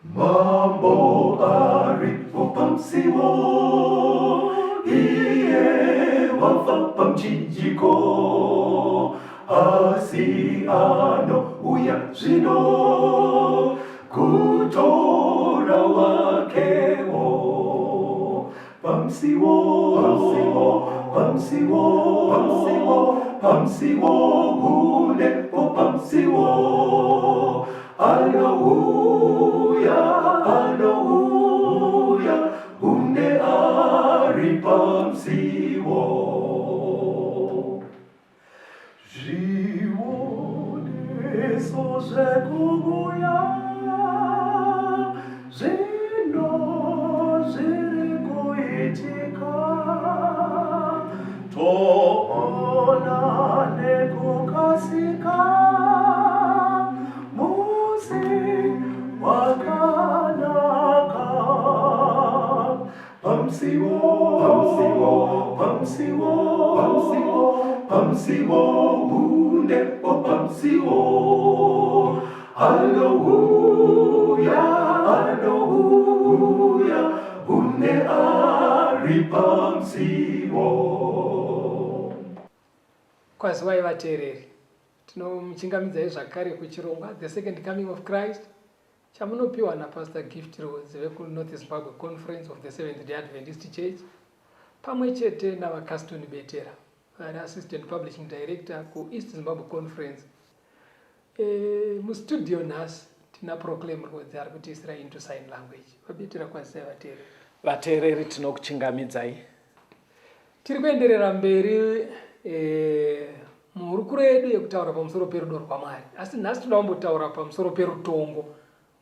Mambo aripo pamusiwo, iye wafa pamuchinjiko, asi anouya zvino kutora wakewo. Pamusiwo, pamusiwo, pamusiwo, pamusiwo, pamusiwo, hunepo pamusiwo. Anouya, anouya, hunde ari pamusiwo. Zvioneso zvekuuya zvino zviri kuitika, toona nekukasika musi wakanaka. Pamusiwo, pamusiwo, pamusiwo, pamusiwo, pamusiwo, hundepo pamusiwo. Anouya, anouya, hunde ari pamusiwo. Kwaziwai vateereri, tinomuchingamidzai zvakare kuchirongwa The Second Coming of Christ chamunopiwa naPastor Gift Rhodes vekuNorth Zimbabwe Conference of the Seventh Day Adventist Church pamwe chete naVaCaston Betera vari Assistant Publishing Director kuEast Zimbabwe Conference. E, mustudio nhasi tina Proclaim Rhodes ari kutiisira into sign language. VaBetera, kwazisai vateereri. Vateereri, tinokuchingamidzai. Tiri kuenderera mberi e, muhurukuro yedu yekutaura pamusoro perudo rwaMwari, asi nhasi tinoda kumbotaura pamusoro perutongo,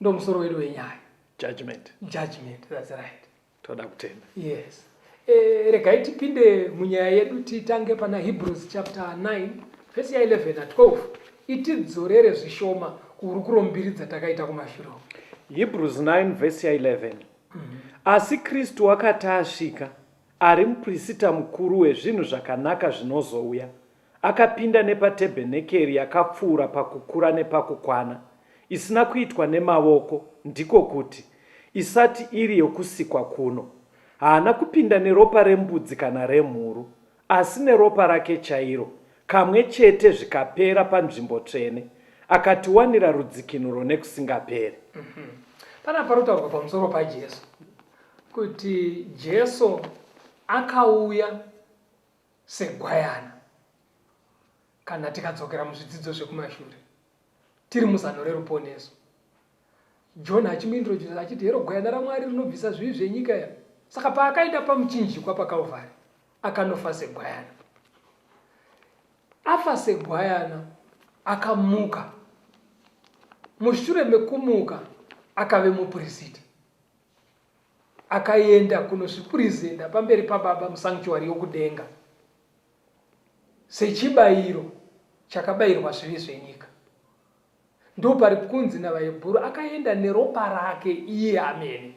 ndo musoro wedu wenyaya. Judgment. Judgment, that's right. Toda kutenda. Yes. E, regai tipinde munyaya yedu titange pana Hebrews chapter 9 verse ya 11 na 12 itidzorere zvishoma kuhurukuro mbiri dzatakaita kumashure. Hebrews 9 verse ya 11. Asi Kristu wakati asvika, ari muPrisita mukuru wezvinhu zvakanaka zvinozouya, akapinda nepatebhenekeri yakapfuura pakukura nepakukwana, isina kuitwa nemavoko, ndiko kuti, isati iri yokusikwa kuno. Haana kupinda neropa rembudzi kana remhuru, asi neropa rake chairo, kamwe chete zvikapera panzvimbo tsvene, akatiwanira rudzikinuro nekusingaperi. Panapa panotaurwa pamusoro paJesu kuti Jesu akauya segwayana. Kana tikadzokera muzvidzidzo zvekumashure tiri muzano reruponeso, John achimuintroduce achiti hero gwayana raMwari rinobvisa zvivi zvenyika ya. Saka paakaenda pamuchinjikwa paKalvari akanofa segwayana. Afa segwayana akamuka. Mushure mekumuka akave mupurisita. Akaenda kunozvipurizenda pamberi paBaba musanctuary yokudenga sechibayiro chakabayirwa zvivi zvenyika. Ndopari kunzi navaHebhuru akaenda neropa rake iye amene.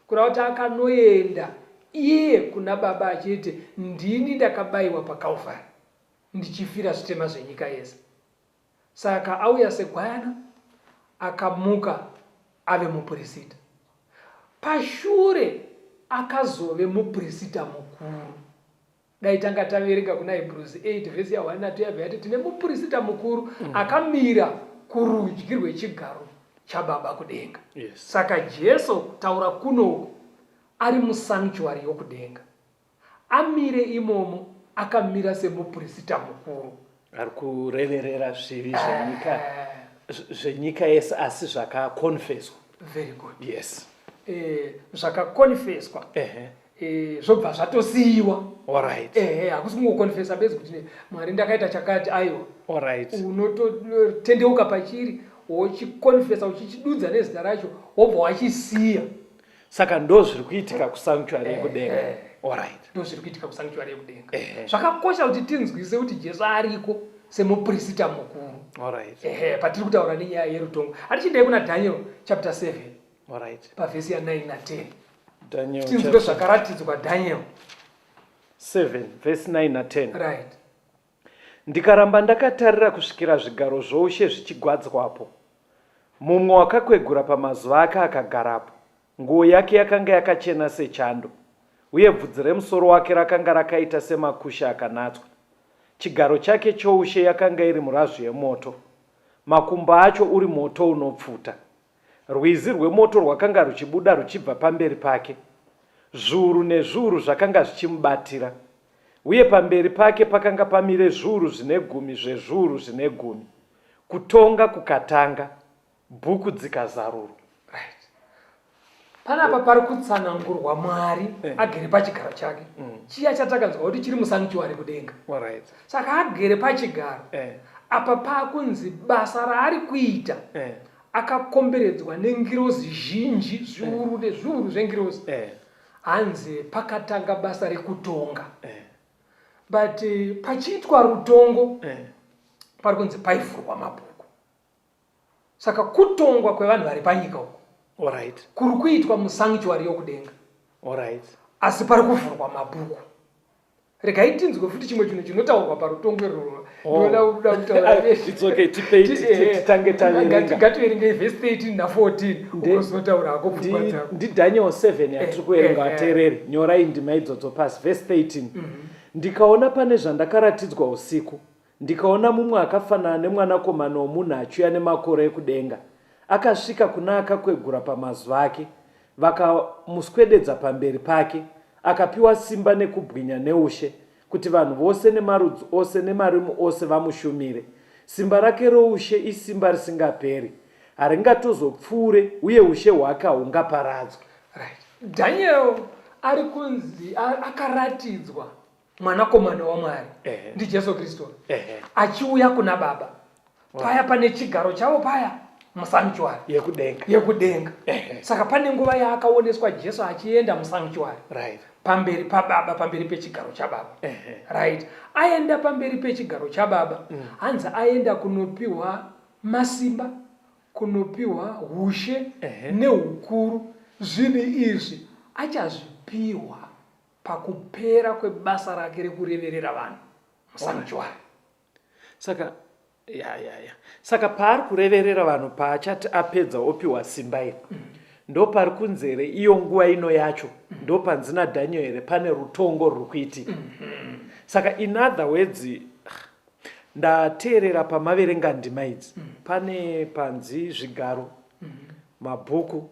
Kureva kuti akanoenda iye kuna Baba achiti ndini ndakabayiwa paKalvari ndichifira zvitema zvenyika yese. Saka auya segwayana akamuka ave mupurisita. Pashure akazove mupurisita mukuru. Dai tanga taverenga kuna Hebrews 8 vhesi ya 1 na 2 yabva yati tine mupurisita mukuru akamira kurudyi rwechigaro chaBaba kudenga. Saka Jesu kutaura kunoku ari musanctuary yokudenga. Amire imomo akamira semupurisita mukuru. Ari kureverera zvivi zvenyika zvenyika yese asi zvakakonfeswa. Very good. Yes. Zvakakonfeswa. Zvobva zvatosiyiwa. Alright. Hakusi kungokonfesa bedzi kuti Mwari ndakaita chakati, aiwa. Alright. Unototendeuka pachiri wochikonfesa uchichidudza nezita racho wobva wachisiya. Saka ndo zviri kuitika kusanctuary yekudenga. Alright. Ndo zviri kuitika kusanctuary yekudenga. Zvakakosha kuti tinzwise kuti Jesu ariko semupurisita mukuru. Alright. Patiri kutaura nenyaya yerutongo. Hatichindei kuna Daniel chapter 7. Alright. Pavhesi ya 9 na 10. Daniel tinzwe chapter zvakaratidzwa Daniel 7 verse 9 na 10. Right. Ndikaramba ndakatarira kusvikira zvigaro zvoushe zvichigwadzwapo. Mumwe wakakwegura pamazuva ake akagarapo, nguo yake yakanga yakachena sechando, uye bvudzi remusoro wake rakanga rakaita semakushe akanatswa. Chigaro chake choushe yakanga iri murazvu yemoto, makumbo acho uri moto unopfuta. Rwizi rwemoto rwakanga ruchibuda ruchibva pamberi pake. Zviuru nezviuru zvakanga zvichimubatira, uye pamberi pake pakanga pamire zviuru zvine gumi zvezviuru zvine gumi. Kutonga kukatanga, bhuku dzikazarurwa. Right. Panapa pari kutsanangurwa Mwari eh. agere pachigaro chake mm. chiya chatakanzwa kuti chiri musanctuary kudenga. Right. Saka agere pachigaro eh. apa pakunzi basa raari kuita eh. akakomberedzwa nengirozi zhinji zviuru eh. nezviuru zvengirozi eh. hanzi pakatanga basa rekutonga eh. But eh, pachiitwa rutongo eh. pari kunzi paivhurwa mabhuku saka kutongwa kwevanhu vari panyika uku right. kuri kuitwa musanctuary yokudenga right. asi pari kuvhurwa mabhuku regai tinzwe futi chimwe chinhu chinotaurwa parutongo irworwo oh. Ngativerengei vhesi 13 na14 ugozotaura hako pfungwa dzako. NdiDaniel 7 yatiri kuverenga eh, eh. vateereri. Nyorai ndima idzodzo pasi. Vhesi 13. Mhm. Ndikaona pane zvandakaratidzwa usiku, ndikaona mumwe akafanana nemwanakomana womunhu achiuya nemakore ekudenga, akasvika kuna akakwegura pamazuva ake, vakamuswededza pamberi pake, akapiwa simba nekubwinya neushe, kuti vanhu vose nemarudzi ose nemarimi ose vamushumire. Simba rake roushe isimba risingaperi, haringatozopfuure uye ushe hwake hahungaparadzwi. Right. Daniel ari kunzi akaratidzwa mwanakomana waMwari ndiJesu Kristu achiuya kuna Baba paya pane chigaro chavo paya musanctuary yekudenga yekudenga saka pane nguva yaakaoneswa jesu achienda musanctuary right. pamberi pababa pamberi pechigaro chababa right aenda pamberi pechigaro chababa mm. hanzi aenda kunopiwa masimba kunopiwa ushe neukuru zvinhu izvi achazvipiwa pakupera kwebasa rake rekureverera vanhu musanctuary Saka ya ya ya saka paari kureverera vanhu paachati apedza opiwa simba iri mm. ndopari kunzi here iyo nguva ino yacho mm. ndopanzi nadaniel here pane rutongo ruri kuitika mm -hmm. saka in other words ndateerera pamaverenga ndima idzi mm. pane panzi zvigaro mm. mabhuku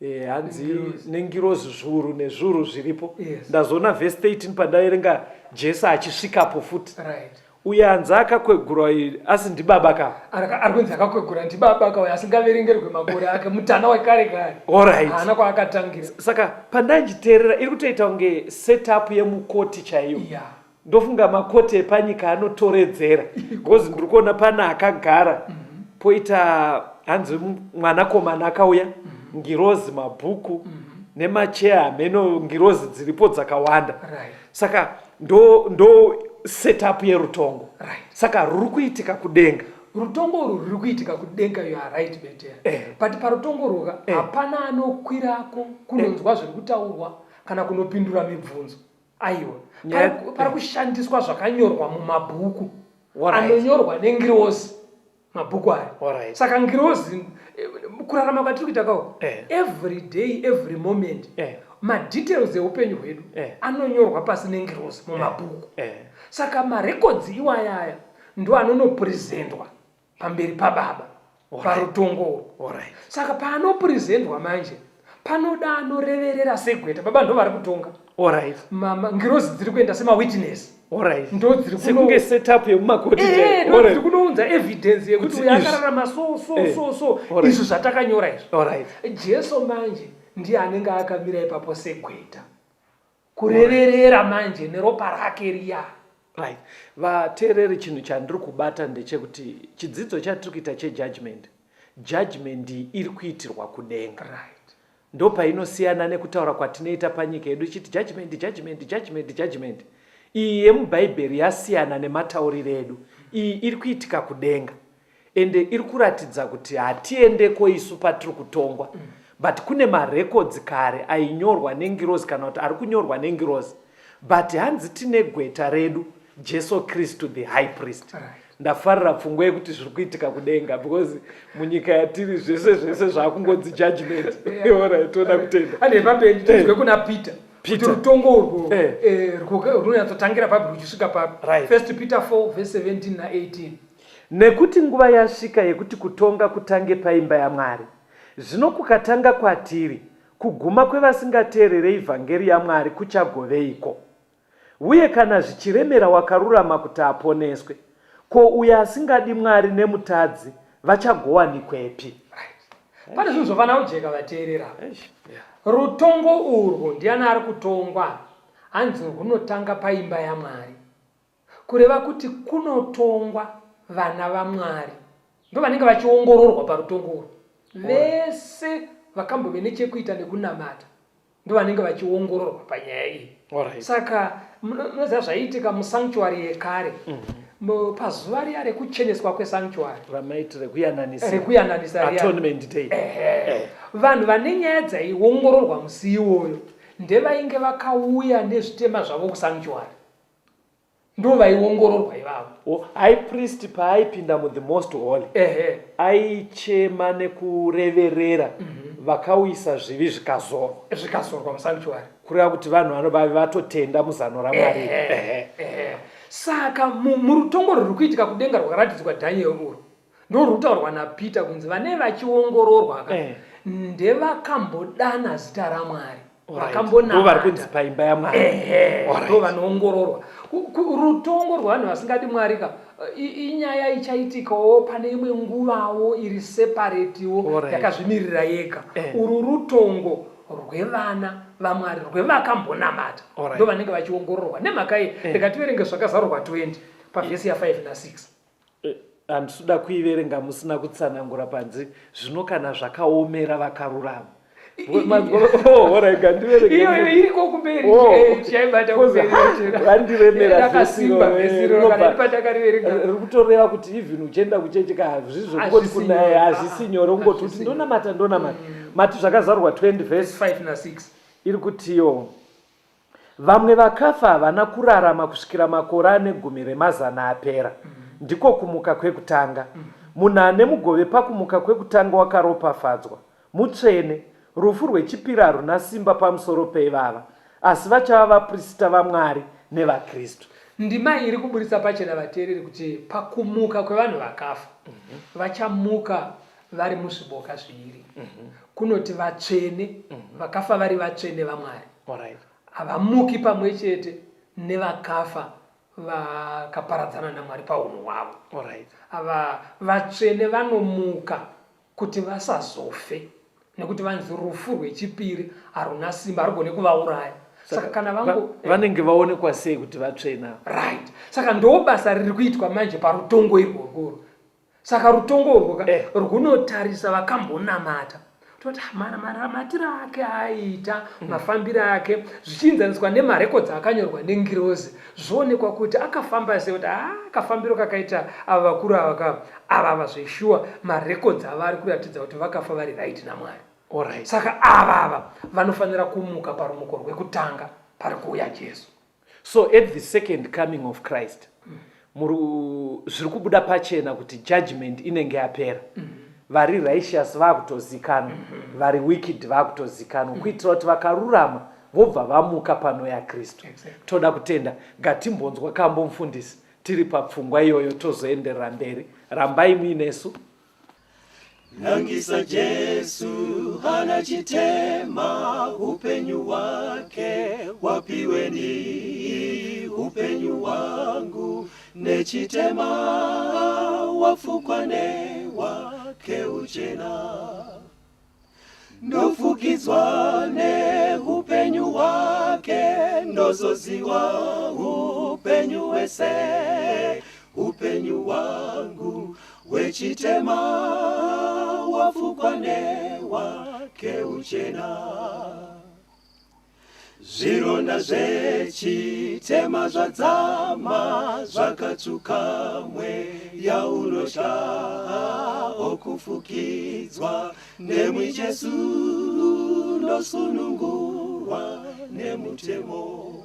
Eh, hanzi nengirozi zviuru nezviuru zviripo yes. Ndazoona vhesi 13 pandaverenga Jesu achisvikapo futi right. Uye hanzi akakwegura asi ndibaba ka ari kunzi akakwegura ndibaba ka uyo asingaverengerwe makore ake mutana wekare kare Alright. Haana kwaakatangira. Saka pandanjiteerera iri kutoita kunge setup yemukoti chaiyo yeah. Ndofunga makoti epanyika anotoredzera because ndiri kuona pane akagara mm -hmm. poita hanzi mwanakomana akauya mm -hmm. ngirozi mabhuku mm -hmm. nemacheya hameno ngirozi dziripo dzakawanda right. Saka ndo, ndo setup yerutongo right. Saka ruri kuitika kudenga rutongo urwu ruri kuitika kudenga you are right better eh. But parutongo urwuka eh. Hapana anokwirako kunonzwa eh. zviri kutaurwa kana kunopindura mibvunzo. Aiwa, pari kushandiswa zvakanyorwa mumabhuku anonyorwa nengirozi mabhuku aya. Saka ngirozi eh, kurarama kwatiri kuita kawo eh. every day every moment eh. madetails eupenyu hwedu anonyorwa pasi nengirozi mumabhuku. Saka marekodzi iwaya aya ndo anonopresentwa pamberi pababa parutongo urwu. Saka paanopresentwa manje panoda anoreverera segweta baba ndo vari kutonga. Mama ngirozi dziri kuenda semawitness ndodzirisekunge setup yemumakoti eh, ndodziri kunounza evidence yekuti uyo akararama so so eh, so so izvi zvatakanyora izvi. Jesu manje ndiye anenge akamira ipapo segweta kureverera manje neropa rake riya. Right. Vateereri chinhu chandiri kubata ndechekuti chidzidzo chatiri kuita chejudgment, judgment iyi iri kuitirwa kudenga. Right. Ndopainosiyana nekutaura kwatinoita panyika yedu ichiti judgment, judgment, judgment, judgment. Iyi yemubhaibheri yasiyana nematauriro edu. Iyi iri kuitika kudenga. Ende iri kuratidza kuti hatiendeko isu patiri kutongwa mm. But kune marekodzi kare ainyorwa nengirozi kana kuti ari kunyorwa nengirozi but hanzi tine gweta redu Jesu Kristu the high priest right. Ndafarira pfungwa yekuti zviri kuitika kudenga because munyika yatiri zvese zvese zvakungonzi judgment. Alright, toda kutenda. Ane papendi tizwe kuna Peter. Kuti rutongo urwo eh. Eh, runonyatsotangira papi ruchisvika papi. Right. First Peter 4 verse 17 na 18. Nekuti nguva yasvika yekuti kutonga kutange paimba yaMwari. Zvino kukatanga kwatiri, kuguma kwevasingateererei vhangeri yaMwari kuchagoveiko? Uye kana zvichiremera wakarurama kuti aponeswe, ko uyo asingadi Mwari nemutadzi vachagowanikwepi? Right. Pane zvinhu zvofanira kujeka vateerera. Rutongo urwu ndiani ari kutongwa? Hanzi rwunotanga paimba yaMwari. Kureva kuti kunotongwa vana vaMwari ndovanenge vachiongororwa parutongo urwu. Vese vakambove nechekuita nekunamata ndovanenge vachiongororwa panyaya iyi. Alright. Saka munoziva zvaiitika musanctuary yekare mm -hmm. pazuva riya rekucheneswa kwesanctuary ramaiti rekuyananisa rekuyananisa atonement day ehe eh. Vanhu vane nyaya dzaiongororwa musi iwoyo ndevainge vakauya nezvitema zvavo kusanctuary ndo vaiongororwa ivavo. Oh, high priest paaipinda mu the most holy ehe aichema nekureverera mm -hmm. vakauyisa zvivi zvikazorwa zvikazorwa musanctuary kureva kuti vanhu vano vave vatotenda muzano ramwari ehe ehe saka murutongo rwuri kuitika kudenga rwakaratidzwa Daniel urwu ndorwutaurwa naPeter kunzi vane vachiongororwa ka eh. ndevakambodana zita raMwari vakambonavari kunzi paimba yamwari ndo vanoongororwa rutongo rwevanhu vasingadi mwari ka inyaya ichaitikawo pane imwe nguvawo iri separatiwo yakazvimirira yega eh. urwu rutongo rwevana vamwari rwevakambonamata ndo vanenge vachiongororwa nemhaka iyi eh. rega tiverenge zvakazarurwa 20 pavhesi ya5 na6 Eh, handisi kuda kuiverenga musina kutsanangura panzi zvino kana zvakaomera vakarurama oh, iyoyo iriko kumberi oh. eh, tichaibata kumberivandiremera riri kutoreva kuti even uchienda kuchechi ka hazvisi zvekungoti kunaya hazvisi nyore kungoti kuti ndonamata ndonamata mm. mati zvakazarurwa 20 vhesi 5 na 6 iri kutiyo Vamwe vakafa havana kurarama kusvikira makore ane gumi remazana apera. Ndiko kumuka kwekutanga. Munhu ane mugove pakumuka kwekutanga wakaropafadzwa, mutsvene. Rufu rwechipiri haruna simba pamusoro peivava, asi vachava vaprisita vaMwari nevaKristu. Ndima iyi iri kuburitsa pachena vateereri kuti pakumuka kwevanhu vakafa, vachamuka vari muzviboka zviviri. Kunoti vatsvene, vakafa vari vatsvene vaMwari. Havamuki pamwe chete nevakafa vakaparadzana naMwari paunhu hwavo. Ava vatsvene vanomuka kuti vasazofe nekuti vanzi rufu rwechipiri haruna simba, harugone kuvauraya. Saka kana vangu vanenge vaonekwa sei kuti vatsvene? Right. Saka ndo basa riri kuitwa manje parutongo irworwo. Saka rutongo urwo ka eh. rwunotarisa vakambonamata toti ah, manamatiro ake aiita mm. mafambiro ake zvichiinzaniswa nemarekodzi akanyorwa nengirozi zvoonekwa kuti akafamba sei kuti ah, kafambiro kakaita ava vakuru ava ka ava ava zveshuwa marekodzi ava ari kuratidza kuti vakafa vari right namwari right. Saka ava ava vanofanira kumuka parumuko rwekutanga pari kuuya Jesu. So at the second coming of Christ zviri kubuda pachena kuti judgment inenge yapera mm. Vari righteous vakutozikanwa mm -hmm. Vari wicked vakutozikanwa mm -hmm. Kuitira kuti vakarurama vobva vamuka pano yaKristu exactly. Toda kutenda ngatimbonzwa kambo mufundisi tiri papfungwa iyoyo tozoenderera mberi rambai muinesu. Nangisa Jesu hana chitema hupenyu hwake wapiweni hupenyu hwangu nechitema wafukwa newake uchena ndofukidzwa nehupenyu hwake ndozoziwa hupenyu hwese hupenyu hwangu hwechitema wafukwa newake uchena Zvironda zvechitema zvadzama zvakatsvuka mweya unotya okufukidzwa nemwi Jesu ndosunungurwa nemutemo.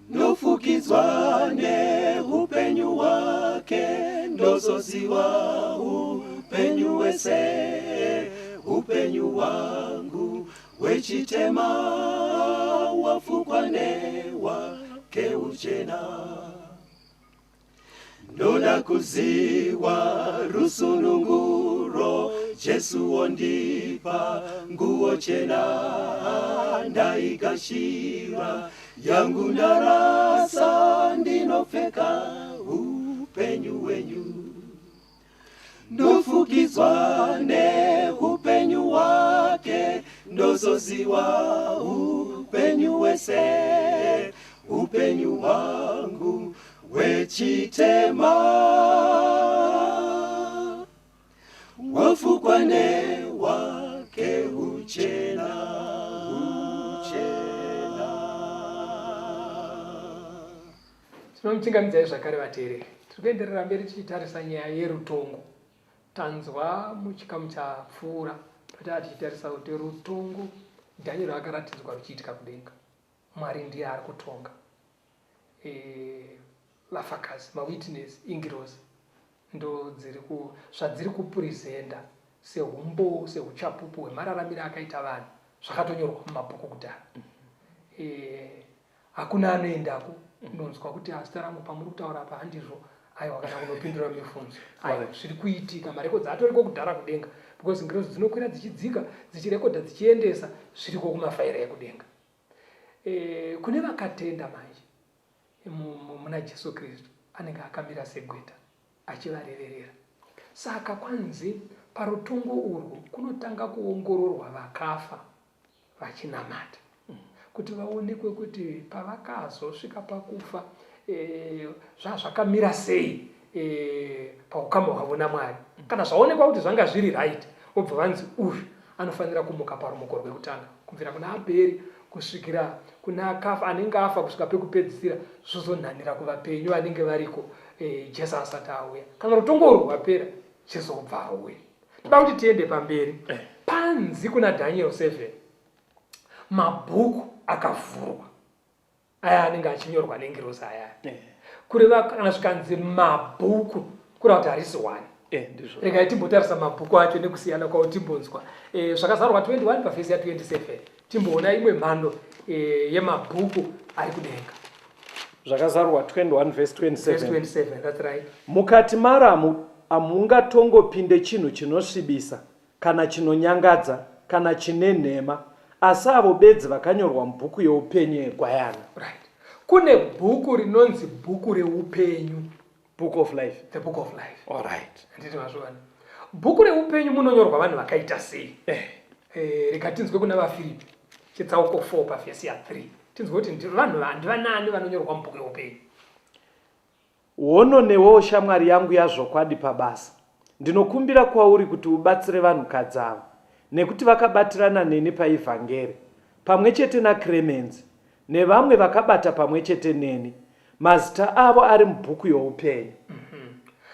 Ndofukidzwa nehupenyu hwake, ndozoziwa hupenyu hwese, hupenyu hwangu hwechitema wafukwa newake uchena. Ndoda kuziwa rusununguro, Jesu wondipa nguo chena, ndaigashira yangu ndarasa, ndinopfeka upenyu hwenyu. Ndofukidzwa nehupenyu hwake, ndozoziwa upenyu hwese, upenyu hwangu hwechitema wafukwa newake uchena, uchena. Tinomuchingamidzai zvakare vateereri. Tiri kuenderera mberi tichitarisa nyaya yerutongo. Tanzwa muchikamu chapfuura pataa tichitarisa kuti rutongo Daniel akaratidzwa ruchiitika kudenga. Mwari ndiye ari kutonga. E, vafakazi, mawitness, ingirozi ndo dziri ku zvadziri kupresenta sehumbowo sehuchapupu hwemararamire akaita vanhu zvakatonyorwa mumabhuku kudhara. E, Hakuna anoendako kunonzwa kuti ah, zita rangu pamuri kutaura apa handizvo aiwa kana kunopindura mibvunzo aiwa zviri kuitika marekodzi atoriko kudhara kudenga because ngirozi dzinokwira dzichidzika dzichirekodha dzichiendesa zviriko kumafaira ekudenga e, kune vakatenda manje muna Jesu Kristu anenge akamira segweta achivareverera saka kwanzi parutongo urwu kunotanga kuongororwa vakafa vachinamata kuti vaonekwe kuti pavakazosvika pakufa e, zvazvakamira sei e, paukama hwavo naMwari. Kana zvaonekwa kuti zvanga zviri right, vobva vanzi uyu anofanira kumuka parumuko rwekutanga kubvira kuna Abheri kusvikira kuna akafa anenge afa kusvika pekupedzisira zvozonhanira kuvapenyu vanenge variko e, Jesu asati auya. Kana rutongo urwu rwapera, Jesu obva auya. Toda kuti tiende pamberi. Eh. Panzi kuna Daniel 7 mabhuku akavhurwa aya anenge achinyorwa nengirozi aya. Eh. Kureva kana zvikanzi mabhuku kureva kuti harisi one. Eh, Regai timbotarisa mabhuku acho nekusiyana kwawo timbonzwa. Eh, zvakazarurwa 21 pavhesi ya 27 timboona imwe mhando eh, yemabhuku ari kudenga. Zvakazarurwa 21 vhesi 27. 27, that's right. Mukati maro hamungatongopinde chinhu chinosvibisa, kana chinonyangadza, kana chine nhema, asi avo bedzi vakanyorwa mubhuku youpenyu yeGwayana. Right. Kune bhuku rinonzi bhuku reupenyu. Book of life. The book of life. All right. Handiti mazviona. Bhuku reupenyu munonyorwa vanhu vakaita sei? Eh. Eh, rega tinzwe kuna vaFiripi chitsauko 4 pavhesi ya 3. Tinzwe kuti vanhu ndivanani vanonyorwa mubhuku reupenyu. Hono newewo shamwari yangu yazvokwadi pabasa. Ndinokumbira kwauri kuti ubatsire vanhukadzi ava, nekuti vakabatirana neni paivhangeri, pamwe chete naKremenzi, nevamwe vakabata pamwe chete neni, mazita avo ari mubhuku youpenyu.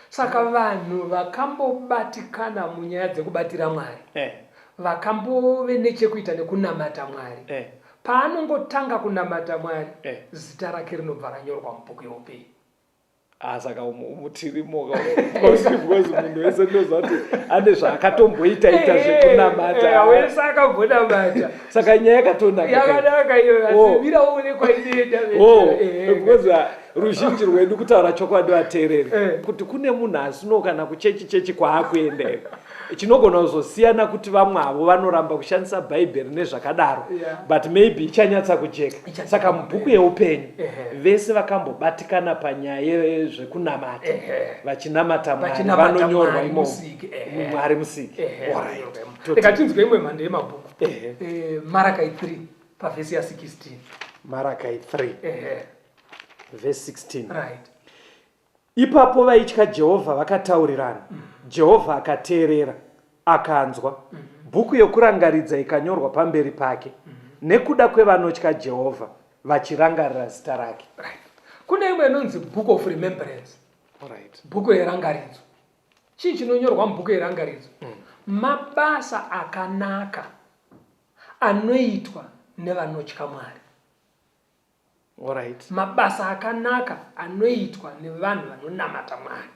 Saka vanhu vakambobatikana munyaya dzekubatira Mwari, eh. vakambove nechekuita nekunamata Mwari, eh. paanongotanga kunamata Mwari, eh. zita rake rinobva ranyorwa mubhuku youpenyu. Ah, saka umu tirimo because munhu wese ndinoziva kuti ane zvaakatomboita ita eh, zvekunamata eh, wese akambonamata saka nyaya yakatonaka yakanaka iyo asi mira uone kwainoenda oh, because ah, ruzhinji rwedu kutaura chokwadi vateereri eh. kuti kune munhu asino kana kuchechi chechi kwaakuenda chinogona kuzosiyana kuti vamwe avo vanoramba kushandisa bhaibheri nezvakadaro yeah. but maybe ichanyatsa kujeka saka mubhuku yeupenyu vese vakambobatikana panyaya yezvekunamata vachinamata mwari vanonyorwa imomo mwari musiki rega tinzwe imwe mhando yemabhuku eh, marakai 3 pavhesi ya 16 marakai 3 vhesi 16 right Ipapo vaitya Jehovha vakataurirana, Jehovha akateerera, akanzwa. Bhuku yokurangaridza ikanyorwa pamberi pake, nekuda kwevanotya Jehovha, vachirangarira zita rake. Right. Kune imwe inonzi Book of Remembrance. Right. Bhuku yerangaridzo. Chii chinonyorwa mubhuku yerangaridzo? Mm. Mabasa akanaka anoitwa nevanotya Mwari. Alright. Mabasa akanaka anoitwa nevanhu vanonamata Mwari.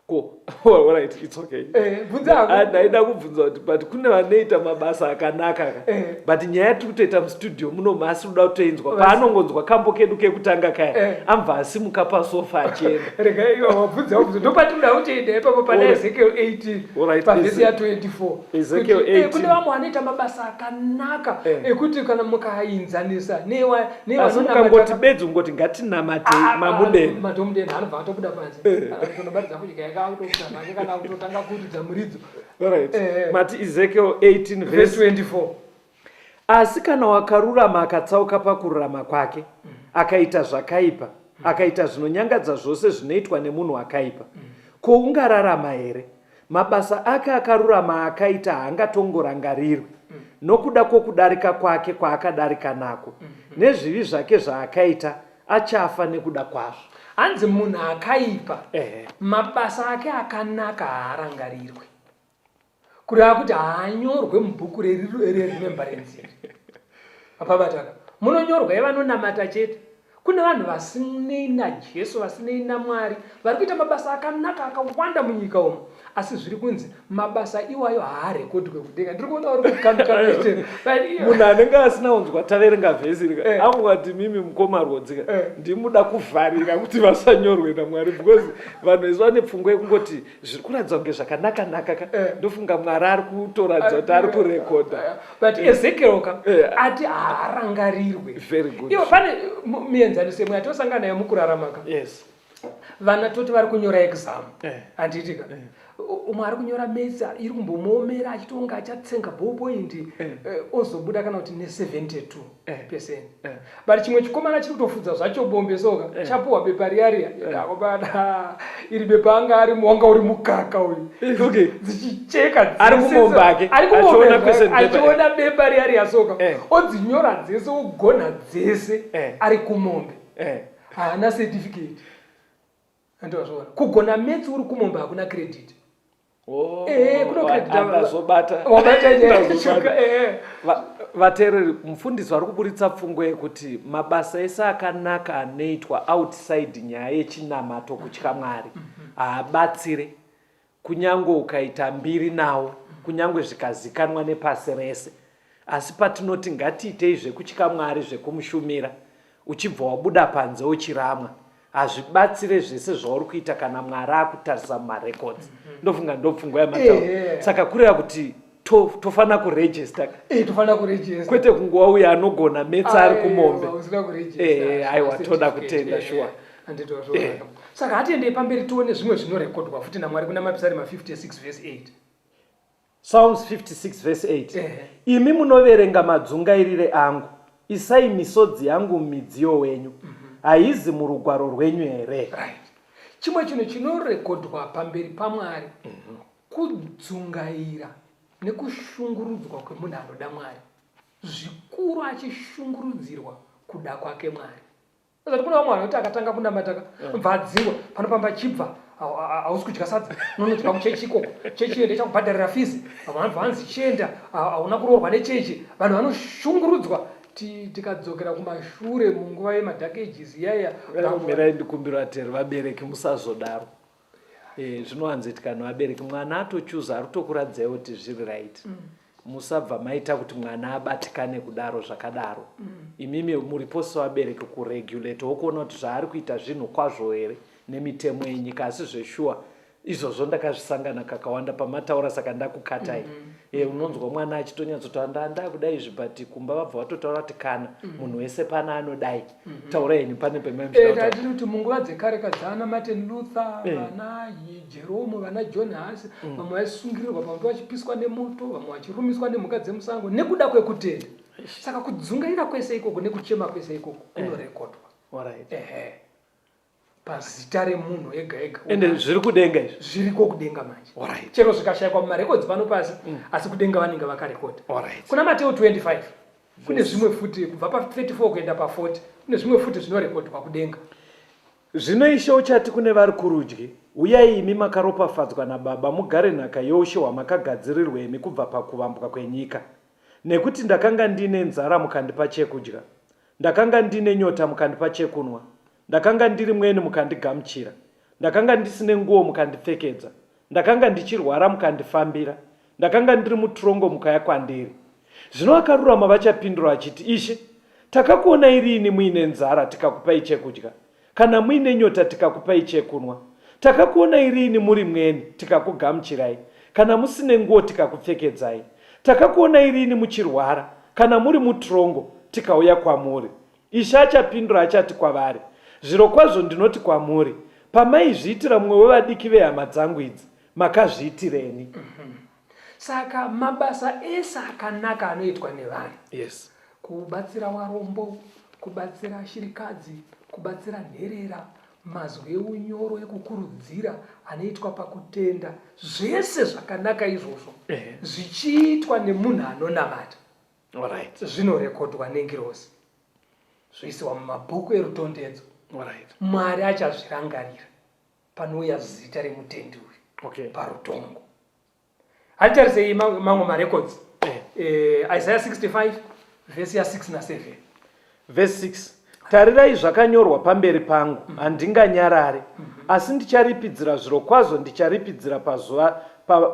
Ko, alright, it's okay. Eh, bvunza hako. Ah, ndaida kubvunza kuti but kune vanoita mabasa akanaka ka. Eh. But nyaya yatiri kutoita mustudio muno masi uda kutoinzwa. Paanongonzwa kambo kedu kekutanga kaya, Eh. ambva asimuka pasofa achienda. Rega iwe wabvunza wabvunza. Ndopatinoda kutoenda ipapo pana Ezekiel 18 Alright, pavhesi ya 24. Ezekiel Kuti, eh, 18. kune vamwe vanoita mabasa akanaka Eh. ekuti kana mukainzanisa newa Asi nevanonamata mukangoti bedzi ungoti ngatinamatei Ah, mamudeni. matomudeni anobva atobuda panze Eh. kunobatidza fudya yake akutobuda panze kana kutotanga kuridza muridzo Alright. Eh. Mati Ezekiel 18 verse verse 24 Asi kana wakarurama akatsauka pakururama kwake, akaita zvakaipa, akaita zvinonyangadza zvose zvinoitwa nemunhu akaipa, ko ungararama here? Mabasa ake akarurama aakaita haangatongorangarirwi, nokuda kwokudarika kwake kwaakadarika nako, nezvivi zvake zvaakaita, achafa nekuda kwazvo. Hanzi munhu akaipa, Ehe. mabasa ake akanaka haarangarirwi. Kureva kuti haanyorwe mubhuku reremembrance iri. Apabataka. Munonyorwa yevanonamata chete. Kune vanhu vasinei naJesu, vasinei naMwari, vari kuita mabasa akanaka akawanda munyika umu, asi zviri kunzi mabasa iwayo haarekodwe kudenga. Ndiri kuona uri kukanduka. Munhu anenge asina kunzwa taverenga vhesi rika eh. amungati mimi mukoma Rwodzika eh. ndimuda kuvharira kuti vasanyorwe naMwari because vanhu vese vane pfungwa yekungoti zviri kuratidza kunge zvakanaka naka ka eh. ndofunga mwari ari kutoratidza kuti ari kurekodha eh, but eh. Ezekiel ka ati haarangarirwe. Very good. Ivo pane mienzaniso imwe yatosangana nayo mukurarama ka. Yes. Vana toti vari kunyora exam. Handiti ka. Umwe ari kunyora maths iri kumbomuomera achitonga achatsenga ballpoint ozobuda kana kuti ne 72 percent. But chimwe chikomana chiri kutofudza zvacho bombe soka eh. Chapuwa bepa riya riya eh. Akobana iri bepa anga ari wanga uri mukaka uyu eh, okay. Dzichicheka ari kumombe ake ari kumombe achiona bepa riya riya soka eh. Odzinyora dzese ogona dzese eh. Ari kumombe eh. Haana certificate. Andozviona kugona maths uri kumombe hakuna credit. Oh, eh, kuno credit ndazobata. Wabata Ndazobata. Eh. Vateereri, mufundisi vari kuburitsa pfungwa yekuti mabasa ese akanaka anoitwa outside nyaya yechinamato kutya Mwari haabatsire kunyange ukaita mbiri nawo kunyange zvikazikanwa nepasi rese asi patinoti ngatiitei zvekutya Mwari zvekumushumira uchibva wabuda panze uchiramwa hazvibatsire zvese zvauri kuita kana Mwari akutarisa mumarecords. Ndofunga ndopfungwa yamataura. Saka kureva kuti tofanira kuregister. Eh, tofanira kuregister. Kwete kungowa uyo anogona metsa ari kumombe. Usina kuregister. Eh, aiwa toda kutenda shuwa. Handitozvo. Saka hatiendei pamberi tione zvimwe zvinorekodwa futi naMwari kuna Mapisarema 56 verse 8. Psalms 56 verse 8. Imi munoverenga madzungairire angu, isai misodzi yangu mumidziyo wenyu. Haizi murugwaro rwenyu here? Right. Chimwe chinhu chinorekodwa pamberi paMwari kudzungaira nekushungurudzwa kwemunhu anoda Mwari, zvikuru achishungurudzirwa kuda kwake Mwari. Saka kune vamwe vanhu vekuti akatanga kunamata ka bva adzingwa pano pamba chibva hausi kudya sadza unonodya kuchechi ikoko chechi iyo ndechakubhadharira fizi vamwe vanobva vanzi chienda hauna kuroorwa nechechi vanhu vanoshungurudzwa tikadzokera kumashure munguva yemadark ages iyaiya mirai ndikumbira vateri vabereki musazodaro eh, zvinowanzoitika nevabereki mwana atochuza ari kutokuradzai kuti zviri right Musabva maita kuti mwana abatikane kudaro zvakadaro. Imimi muripo sevabereki kuregulate wokuona kuti zvaari kuita zvinhu kwazvo here nemitemo yenyika asi zveshuwa izvozvo ndakazvisangana kakawanda pamataura saka ndakukatai. Mm -hmm. E, unonzwa mwana achitonyatsotaura nda ndakuda izvi but kumba vabva vatotaura kuti kana mm -hmm. munhu wese pana anodai mm -hmm. taura henyu pane pemaitati kuti munguva dzekare kadzana Martin Luther eh. vana Jerome vana John Huss vamwe vaisungirirwa pamoto vachipiswa nemoto vamwe vachirumiswa nemhuka dzemusango nekuda kwekutenda. Saka kudzungaira kwese ikoko nekuchema kwese ikoko kunorekodwa. Alright. Ehe. Pazita remunhu ega ega. Ende zviri kudenga izvi. Zviriko kudenga manje. Alright. Chero zvikashaikwa mumarekodzi pano pasi asi kudenga vanenge vakarekodha. Alright. Kuna Mateo 25 kune zvimwe futi kubva pa 34 kuenda pa 40 kune zvimwe futi zvinorekodwa kudenga. Zvino Ishe uchati kune vari kurudyi, Uyai imi makaropafadzwa naBaba, mugare nhaka youshe hwamakagadzirirwa imi kubva pakuvambwa kwenyika. Nekuti ndakanga ndiine nzara mukandipa chekudya, Ndakanga ndine nyota mukandipa chekunwa, ndakanga ndiri mweni mukandigamuchira, ndakanga ndisine nguo mukandipfekedza, ndakanga ndichirwara mukandifambira, ndakanga ndiri muturongo mukauya kwandiri. Zvino vakarurama vachapindura vachiti, Ishe, takakuonai riini muine nzara tikakupai chekudya, kana muine nyota tikakupai chekunwa? Takakuonai riini muri mweni tikakugamuchirai, kana musine nguo tikakupfekedzai? Takakuonai riini muchirwara, kana muri mutirongo, tikauya kwamuri? Ishe achapindura achati kwavari, Zvirokwazvo ndinoti kwamuri, pamaizviitira mumwe wevadiki vehama dzangu idzi, makazviitireni. Saka mabasa ese akanaka anoitwa nevanhu Yes. Kubatsira warombo, kubatsira shirikadzi, kubatsira nherera, mazwi eunyoro ekukurudzira anoitwa pakutenda, zvese zvakanaka izvozvo zvichiitwa nemunhu anonamata Alright. Zvinorekodwa nengirozi zvoisiwa mumabhuku erutondedzo. Alright. Mwari achazvirangarira panouya zita remutendi uyu parutongo. Hatitarisei mamwe marecords. Isaiah 65 vhesi ya 6 na 7. Vhesi 6 Tarirai zvakanyorwa pamberi pangu, handinganyarari, asi ndicharipidzira zvirokwazvo ndicharipidzira pazuva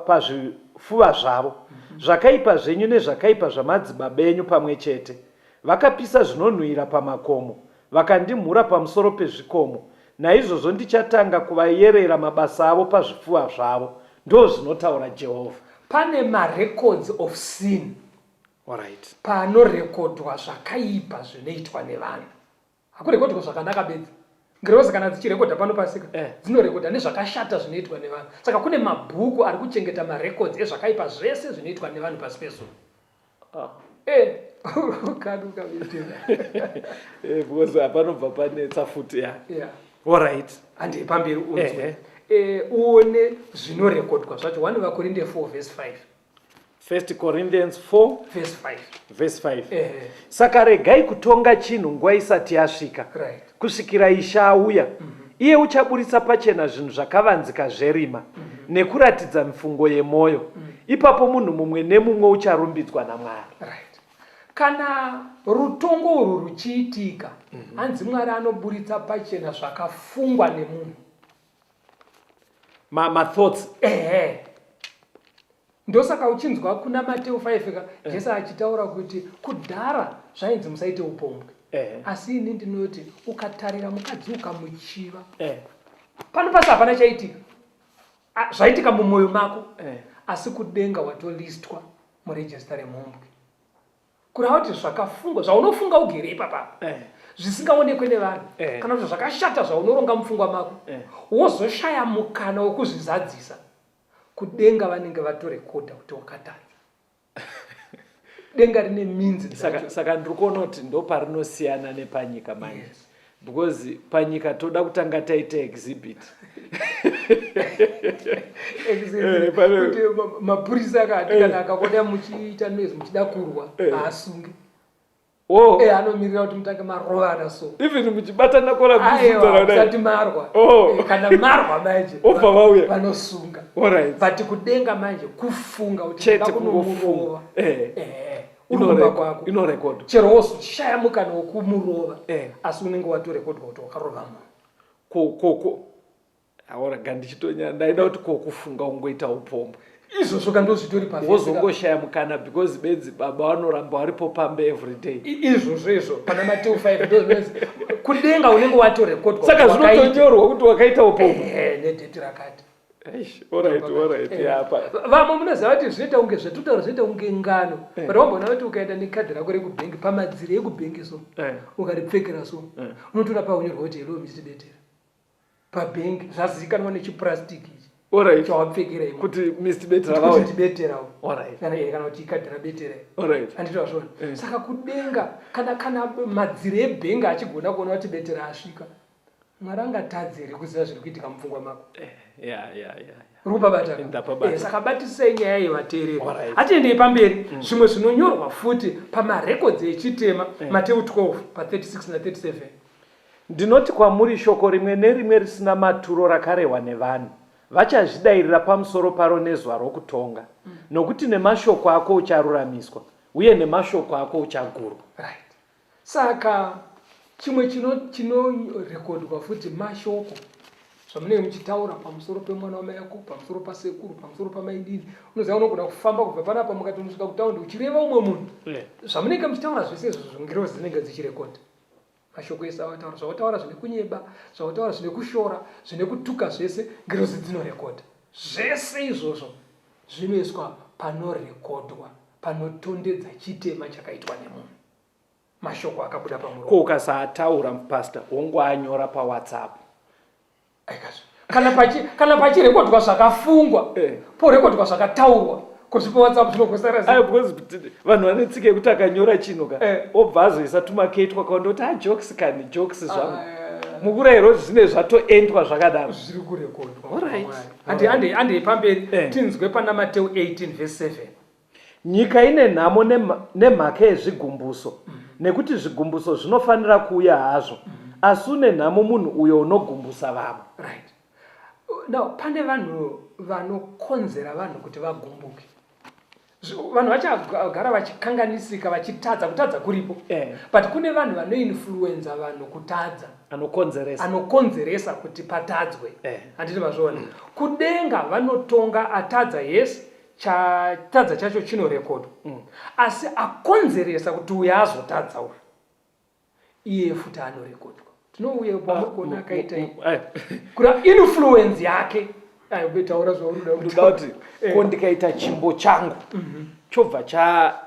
pazvifuva zvavo zvakaipa zvenyu nezvakaipa zvamadzibaba enyu pamwe chete. Vakapisa zvinonhuhwira pamakomo, vakandimhura pamusoro pezvikomo, naizvozvo ndichatanga kuvayerera mabasa avo pazvipfuva zvavo, ndozvinotaura Jehovha. Pane marecords of sin. Alright. Panorekodwa zvakaipa zvinoitwa nevanhu. Hakurekodwa zvakanaka bedzi. Ngirozi kana dzichirekodha pano pasika dzinorekodha nezvakashata zvinoitwa nevanhu. Saka kune mabhuku ari kuchengeta marecords ezvakaipa zvese zvinoitwa nevanhu pasi pezuva. Ah. Eh, ukaduka mitema. Eh, because panobva panetsa futi ya. Yeah. Alright. Handei pamberi unzwe. Eh, uone zvinorekodwa zvacho. 1 vaKorinde 4 verse 5. 1 Corinthians 4 verse 5. Verse 5. Saka regai kutonga chinhu nguva isati yasvika, Right. kusvikira Ishe auya. Iye uchaburitsa pachena zvinhu zvakavanzika zverima, nekuratidza mifungo yemwoyo. Ipapo munhu mumwe nemumwe ucharumbidzwa naMwari. Right. Kana rutongo urwu ruchiitika, hanzi Mwari anoburitsa pachena zvakafungwa nemunhu. Ma, ma thoughts. Ehe. Ndosaka uchinzwa kuna Mateu 5 ka Jesu achitaura kuti kudhara zvainzi musaite upombwe. Asi ini ndinoti ukatarira mukadzi ukamuchiva. Pano pasi hapana chaitika. Zvaitika mumwoyo mako. Asi kudenga watolistwa muregister remhombwe. Kureva kuti zvakafungwa zvaunofunga ugere ipapa zvisingaonekwe nevanhu kana kuti zvakashata zvaunoronga mupfungwa mako wozoshaya mukana wekuzvizadzisa. Kudenga vanenge vatorekodha kuti wakatadza. Denga rine minzi Saka, saka ndiri kuona kuti ndoparinosiyana nepanyika manje. Yes. Because panyika toda kutanga taita exhibit. Exhibit. Kuti mapurisa akati kana akakuona muchiita noise muchida kurwa haasunge. Oh. Anomirira kuti mutange marovana so. Even muchibatana kora Aiwa, musati marwa. Oh. Kana marwa manje. Obva vauya. Vanosunga. All right. But kudenga manje kufunga kuti Chete ndoda kunomurova. kungofunga. Uri kumba kwako. Inorekodwa. Chero wozoshaya mukana wekumurova. Asi unenge watorekodwa kuti wakarova munhu. Ko, ko, ko. Aorega ndichitonya ndaida kuti ko kufunga ungoita upombwe. Izvozvo ka ndozvitori pa Wozongoshaya mukana because bedzi baba vanoramba varipo pambe every day. Izvozvo izvo pana Mateo 5 ndozvinonzi kudenga unenge watorekodwa. Saka zvinotonyorwa kuti wakaita upombwe. Nedheti rakati. Eish, all right, all right, yeah, pa. Vamwe munoziva kuti zvinoita kunge zvatutaura zvinoita kunge ngano. But wamboona kuti ukaenda nekadhi rako rekubhengi pamadziro ekubhengi so ukaripfekera so unotoona pakunyorwa kuti hello Mr Betera. Pabhengi zvazivikanwa nechipurasitiki ichi. All right. Chawapfekera imo. Kuti Mr Betera Kuti vauya. ndibeterawo. All right. Kana kana kuti ikadhi rabetera. All right. Handiti wazviona? Saka kudenga kana madziro ebhengi achigona kuona kuti Betera asvika. Mwari angatadze here kuziva zviri kuitika mupfungwa mako? Yeah, yeah, yeah, yeah. Uri kupabata ka? Ndapabata. Saka batisisai nyaya iyi vateereri. All right. Hatiendei pamberi. Zvimwe zvinonyorwa futi pamarekodzi echitema, Mateu 12 pa 36 na 37. Ndinoti kwamuri, shoko rimwe nerimwe risina maturo rakarehwa nevanhu, vachazvidairira pamusoro paro nezuva rokutonga, nokuti nemashoko ako ucharuramiswa, uye nemashoko ako uchagurwa. Right. Saka chimwe chinorekodwa futi mashoko zvamunenge muchitaura pamusoro pemwana wamai yako, pamusoro pasekuru, pamusoro pamaidini. Unoziva unogona kufamba kubva panapa mukatonosvika kutaundi uchireva umwe munhu. Zvamunenge muchitaura zvese izvozvo ngirozi dzinenge dzichirekodha. Mashoko ese awataura, zvawataura zvine kunyeba, zvawataura zvine kushora, zvine kutuka zvese, ngirozi dzinorekodha. Zvese izvozvo zvinoiswa panorekodwa, panotondedza chitema chakaitwa nemunhu. Mashoko akabuda pamuromo. Ko ukasaataura pastor wongoanyora paWhatsApp. Aikazve. Kana pachi kana pachirekodwa zvakafungwa, eh. porekodwa zvakataurwa. Kuzvipa WhatsApp zvinogosara sei? Because vanhu vane tsika yekuti akanyora chinhu ka eh. obva azoisa tumakei twakawanda kuti ah jokes kani jokes zvangu. Ah, eh. Mukurairo zvine zvatoendwa zvakadaro. Zviri kurekodwa. All right. Handi handi handi pamberi eh. tinzwe pana Mateo 18 verse 7. Nyika ine nhamo nemhaka yezvigumbuso, nekuti zvigumbuso zvinofanira kuuya hazvo, asi une nhamo munhu uyo unogumbusa vamwe. Right. Now, pane vanhu vanokonzera vanhu kuti vagumbuke. Vanhu vachagara vachikanganisika, vachitadza, kutadza kuripo. Eh. But kune vanhu vanoinfluenza vanhu kutadza. Anokonzeresa. Anokonzeresa kuti patadzwe. Eh. Handiti mazviona. Kudenga vanotonga atadza, yes, chatadza chacho chinorekodwa mm. asi akonzeresa kuti uyo azotadza uyu iye futi anorekodwa tinouye pamuri ah, kuona akaita mm, mm, eh. kura influence yake taura zvaunoda kuti eh. ko ndikaita chimbo changu mhm. chobva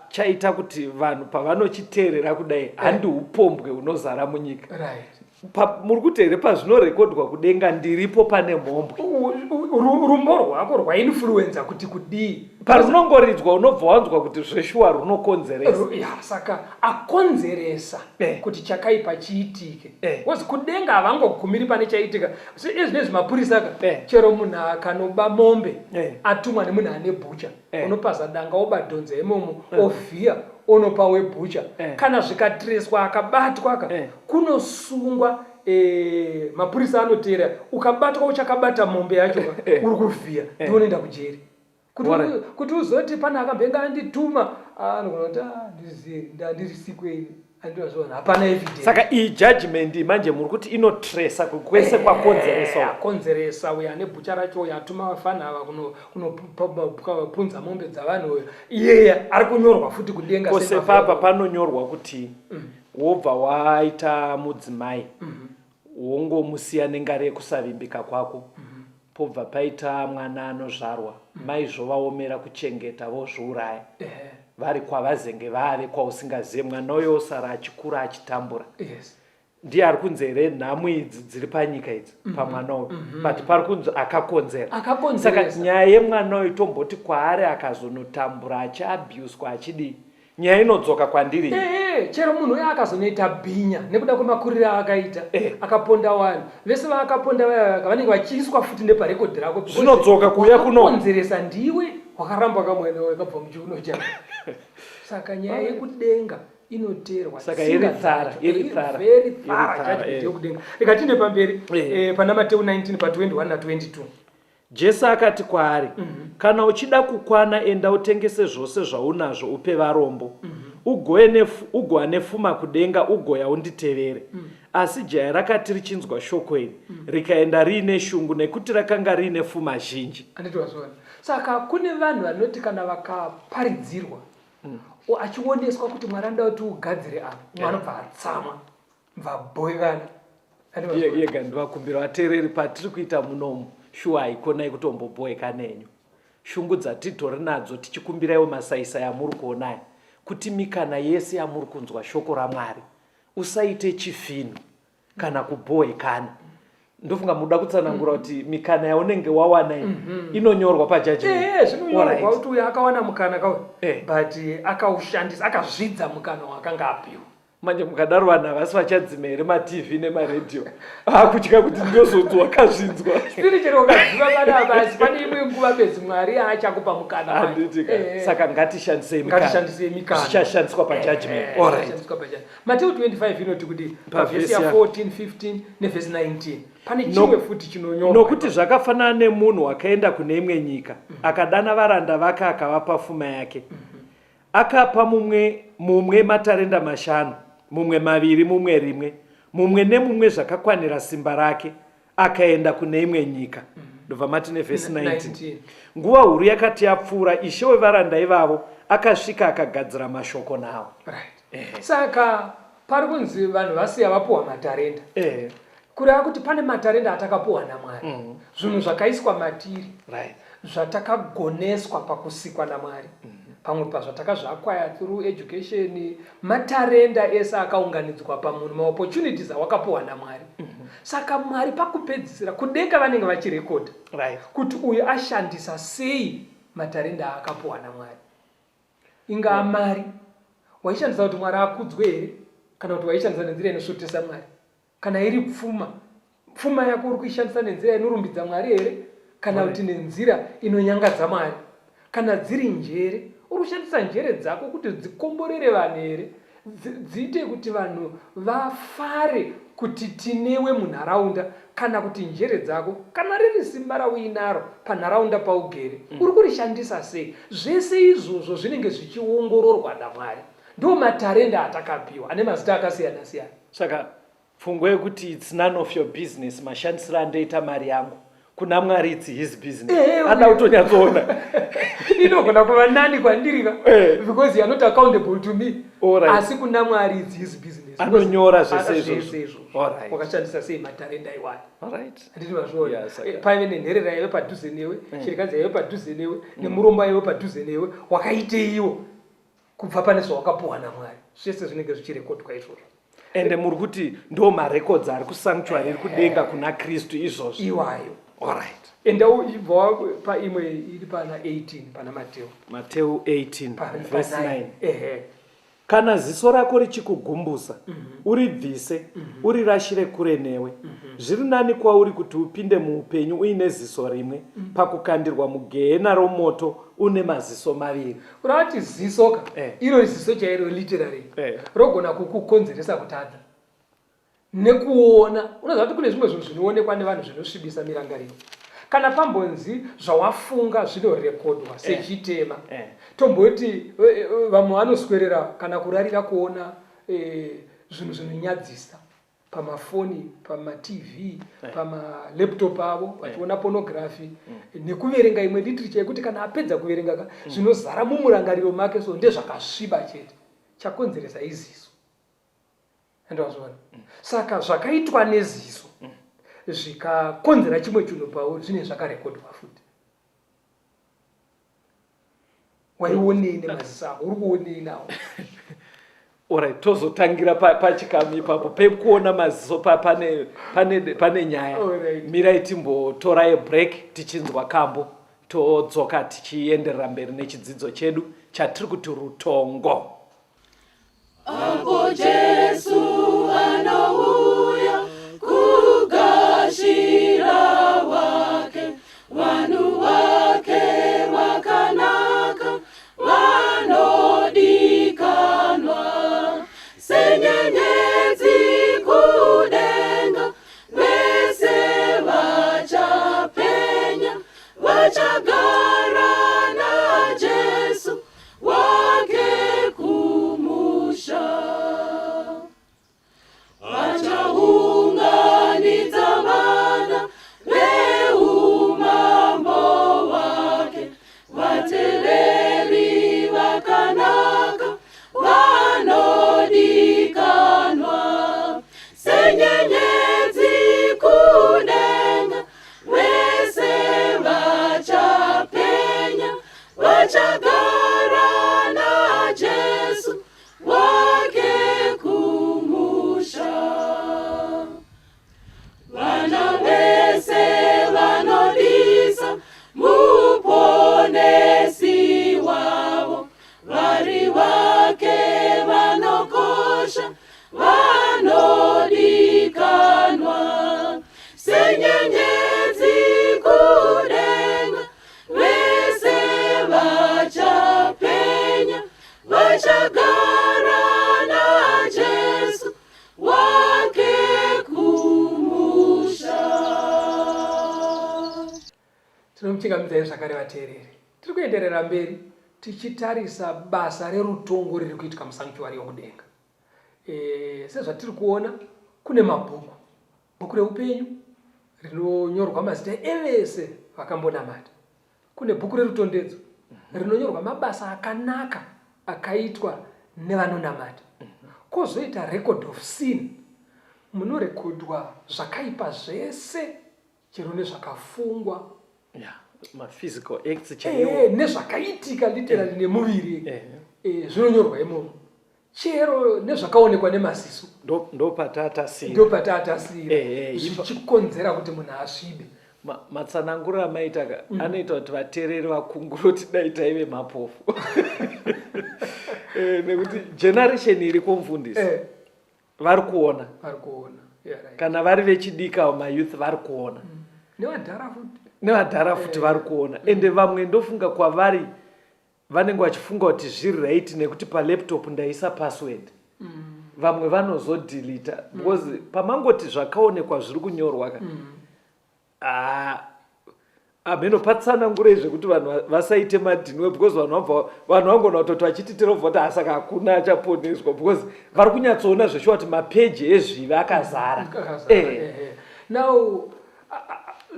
chaita kuti vanhu pavanochiteerera kudai eh. handi upombwe unozara munyika muri kuti here pazvinorekodwa kudenga ndiripo pane mhombwe rumbo rwako rwainfluenza kuti kudii parunongoridzwa unobva wanzwa kuti zveshuwa runokonzeresa ya saka akonzeresa eh. kuti chakaipa chiitike eh. bcause kudenga havangogumiri pane chaitika ezvinezvi mapurisa ka eh. chero munhu akanoba mombe eh. atumwa nemunhu ane bhucha eh. unopaza danga woba dhonza imomo eh. ovhiya onopa webhucha eh. kana zvikatreswa akabatwa ka eh. kunosungwa eh, mapurisa anoteera ukabatwa uchakabata mombe yacho ka eh. uri kuvhiya eh. ndiunoenda kujeri kuti, kuti uzoti pane akambenge andituma ah, anogona kuti ah, ndizive ndandiri sikweni andivazviona hapana evidence saka iyi judgment manje muri kuti inotresa kwese kwakonzeresa eh, akonzeresa uyo ane bhucha racho uyo atuma vafana ava kunopunza mombe dzavanhu uyo iyeye ari kunyorwa futi kudenga kose papa panonyorwa kuti mm. Wobva waita mudzimai mm -hmm. wongomusiya nengari yekusavimbika kwako mm -hmm. pobva paita mwana anozvarwa mm -hmm. mai zvovaomera kuchengeta vozviuraya yeah. vari kwavazenge vave kwausingazive mwana uyo osara achikura achitambura yes. Ndiye ari kunzi here nhamo idzi dziri panyika idzi mm -hmm. pamwana uyu mm -hmm. but pari kunzi akakonzera saka nyaya yemwana uyu tomboti kwaari akazonotambura achiabuswa achidii nyaya inodzoka kwandiri eh, chero munhu uyo akazonoita bhinya nekuda kwemakuriro aakaita eh. akaponda vanhu vese vaakaponda vaya vanenge vachiiswa futi neparekodhi rako zvinodzoka kuuya kunokonzeresa ndiwe wakaramba kamwana wakabva muchiuno chako saka nyaya yekudenga inoteerwa saka iri tsara iri tsara very tsara judgment eh. yekudenga rega tiende pamberi eh. eh, pana Mateu 19 pa 21 na 22 Jesu akati kwaari, mm -hmm. Kana uchida kukwana enda utengese zvose zvaunazvo upe varombo, mm -hmm. ugoa nefuma kudenga ugoya unditevere. Mm -hmm. Asi jaya rakati richinzwa shoko iri mm -hmm. rikaenda riine shungu nekuti rakanga riine fuma zhinji. Saka kune vanhu vanoti kana vakaparidzirwa mm. Achioneswa kuti Mwari anoda kuti ugadzire apa, umwe anobva atsamwa, bva abhoikana. Yega ndivakumbira vateereri patiri kuita munomu shuwa haikonai kutombobhoeka nenyu. Shungu dzatitori nadzo tichikumbiraiwo masaisai amuri kuonaya kuti mikana yese yamuri kunzwa shoko raMwari usaite chifinu kana kubhohekana ndofunga muda kutsanangura mm. kuti mikana yaunenge wawana iyi mm -hmm. inonyorwa pajudgment eh, zvinonyorwa kuti uyo akawana mukana kauyu eh. but akaushandisa akazvidza mukana waakanga apiwa manje mukadaro vanhu havasi vachadzima here matv nemaredhiyo akutya kuti ndozonzi wakazvinzwa siri chero ukaziva vana basi pane imwe nguva bedzi mwari aachakupa mukana handitika eh. saka ngatishandisei mikana zvichashandiswa pajudgment eh, alright Mateo 25 inoti kuti pavhesi ya 14, 15 nevhesi 19 pane chimwe futi chinonyorwa. Nokuti zvakafanana nemunhu wakaenda kune imwe nyika mm -hmm. akadana varanda vake akavapa fuma yake mm -hmm. akapa mumwe mumwe matarenda mashanu mm mumwe maviri, mumwe rimwe, mumwe nemumwe zvakakwanira simba rake, akaenda kune imwe nyika. Ndobva mati nevhesi 19. 19. Nguva huru yakati yapfuura, ishe wevaranda ivavo akasvika akagadzira mashoko navo. Right. Saka pari kunzi vanhu vasiya vapuwa matarenda. Kureva kuti pane matarenda atakapuwa naMwari. Zvinhu zvakaiswa matiri. Right. Zvatakagoneswa pakusikwa naMwari. Pamwe pazvatakazviacquire through education, matarenda ese akaunganidzwa pamunhu, maopportunities awakapuwa naMwari. Saka Mwari pakupedzisira kudenga vanenge vachirekodha. Right. Kuti uyu ashandisa sei matarenda aakapuwa naMwari. Ingaa mari, waishandisa kuti Mwari akudzwe here kana kuti waishandisa nenzira inosvotesa Mwari? Kana iri pfuma, pfuma yako uri kuishandisa nenzira inorumbidza Mwari here kana kuti nenzira inonyangadza Mwari? Kana dziri njere, uri kushandisa njere dzako kuti dzikomborere vanhu here, dziite kuti vanhu vafare kuti tinewe munharaunda, kana kuti njere dzako, kana riri simba rauinaro panharaunda paugere, uri kurishandisa sei? Zvese izvozvo zvinenge zvichiongororwa naMwari. Ndo matarenda atakapiwa ane mazita akasiyana siyana. Saka pfungwa yekuti it's none of your business mashandisiro andoita mari yangu kuna Mwari it's his business. Ada kutonyatsoona. Inogona kuva nani kwandiri ka because you are not accountable to me. Alright. Asi kuna Mwari it's his business. Anonyora zvese izvozvo. Zvese izvozvo. Alright. Wakashandisa sei matarenda iwayo? Alright. Handiti mazviona? Yes, I Paive nenherera yaive padhuze newe, shirikadzi yaive padhuze newe, nemurombo aive padhuze newe, wakaiteiwo kubva pane zvawakapuwa naMwari? Zvese zvinenge zvichirekodwa izvozvo. Ende muri kuti ndo marecords ari kusanctuary iri kudenga kuna Kristu izvozvo. Iwayo. Alright. Enda ibva paimwe iri pana 18 pana Mateo. Mateo 18 verse 9. Ehe. Kana ziso rako richikugumbusa, uribvise, urirashire kure newe. Zviri nani kwauri kuti upinde muupenyu uine ziso rimwe, pakukandirwa mugehena romoto une maziso maviri. Kurati ziso ka, iro ziso chairo literally, rogona kukukonzeresa kutadza. Nekuona, unoziva kuti kune zvimwe zvinhu zvinoonekwa nevanhu zvinosvibisa mirangariro. Kana pambonzi zvawafunga zvinorekodwa sechitema. Tomboti vamwe vanoswerera kana kurarira kuona zvinhu zvinonyadzisa pamafoni, pamaTV, pamalaptop avo, vachiona pornography, nekuverenga imwe literature yekuti kana apedza kuverenga ka, zvinozara mumurangariro make, so ndezvakasviba chete. Chakonzeresa iziso. Andazviona. Saka zvakaitwa neziso zvikakonzera chimwe chinhu pauri, zvinenge zvakarekodwa futi. Waionei nemaziso ako? Uri kuonei nawo? Alright, tozotangira pachikamu ipapo pekuona maziso pane nyaya. Alright. Mirai timbotora break tichinzwa kambo, todzoka tichienderera mberi nechidzidzo chedu chatiri kuti rutongo. Apo Jesu anouya kugashira wake, vanhu vake vakanaka vanodikanwa, senyenyedzi kudenga, vese vachapenya, vachagara naJesu wake kumusha. Vachaunganidza vana veumambo hwake, vateveri vakanaka vanodikanwa, senyenyedzi kudenga, vese vachapenya, vachagara naJesu wake kumusha. Vana vese vanodisa muponesi wavo, vari vake vanokosha vanodikanwa, senyenyedzi kudenga, vese vachapenya, vachagara naJesu wake kumusha. Tinomuchingamidzai zvakare vateereri. Tiri kuenderera mberi tichitarisa basa rerutongo riri kuitika musanctuary yokudenga. E, sezvatiri kuona kune mabhuku, bhuku reupenyu rinonyorwa mazita evese vakambonamata, kune bhuku rerutondedzo rinonyorwa mabasa akanaka akaitwa nevanonamata, kwozoita record of sin munorekodwa zvakaipa zvese chero nezvakafungwa yeah, maphysical acts chaiwo eh, nezvakaitika literally eh. nemuviri eh. eh, zvinonyorwa imomo chero nezvakaonekwa nemaziso ndopatatasira ndopatatasira eh, eh, zvichikonzera kuti munhu asvibe matsananguro amaita ka mm. anoita kuti vateereri vakungure kuti dai taive mapofu eh, nekuti generation iri kumfundisi eh. vari kuona vari kuona yeah, right. kana vari vechidiki avo mayouth vari kuona mm. nevadhara futi nevadhara futi eh. vari kuona mm. ende vamwe ndofunga kwavari vanenge vachifunga kuti zviri right nekuti palaptop ndaisa password mm. vamwe vanozodhilita mm. because mm. pamangoti zvakaonekwa zviri kunyorwa ka mm. Ah, hameno patsanangurei zvekuti vanhu vasaite madhinwe because vanhu vabva vanhu vangona kutoti vachiti tirovha kuti asaka hakuna achaponeswa because vari kunyatsoona zveshuwa kuti mapeji ezvivi akazara eh. Eh, eh. Now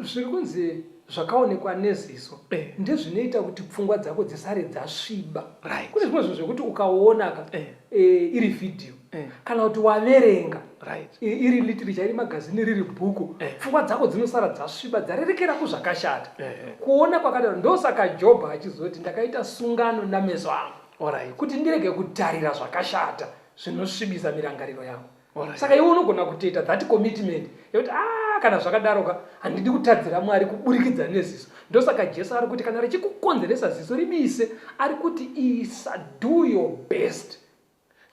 zviri kunzi zvakaonekwa neziso eh. ndezvinoita kuti pfungwa dzako dzisare dzasviba right. Kune zvimwe zvinhu zvekuti ukaona ka eh. E, iri vhidhiyo eh. Kana kuti waverenga right. Iri literature, iri magazini, riri bhuku eh. Pfungwa dzako dzinosara dzasviba dzarerekera kuzvakashata eh. eh. Kuona kwakadaro ndosaka Jobho achizoti ndakaita sungano nameso angu right. Kuti ndirege kutarira zvakashata zvinosvibisa mirangariro yangu. Right. Saka iwe unogona kutoita that commitment yekuti ah, kana zvakadaro ka handidi kutadzira Mwari kuburikidza neziso. Ndosaka Jesu ari kuti kana richikukonzeresa ziso ribise, ari kuti isa, do your best.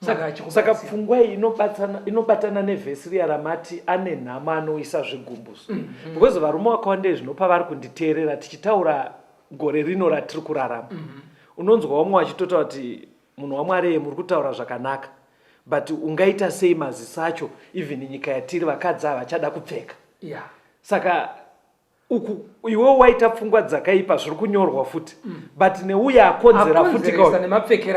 Saka, saka pfungwa iyi inobatana nevhesi riya ramati ane nhamo anoisa zvigumbuso mm -hmm. Because varume vakawanda zvino pavari kunditeerera tichitaura gore rino ratiri kurarama mm -hmm. Unonzwa vamwe vachitotaura kuti munhu waMwari muri kutaura zvakanaka but ungaita sei maziso acho even nyika yatiri vakadzi havachada kupfeka yeah. Saka uku iwe waita pfungwa dzakaipa zviri kunyorwa futi mm. But neuye akonzera futi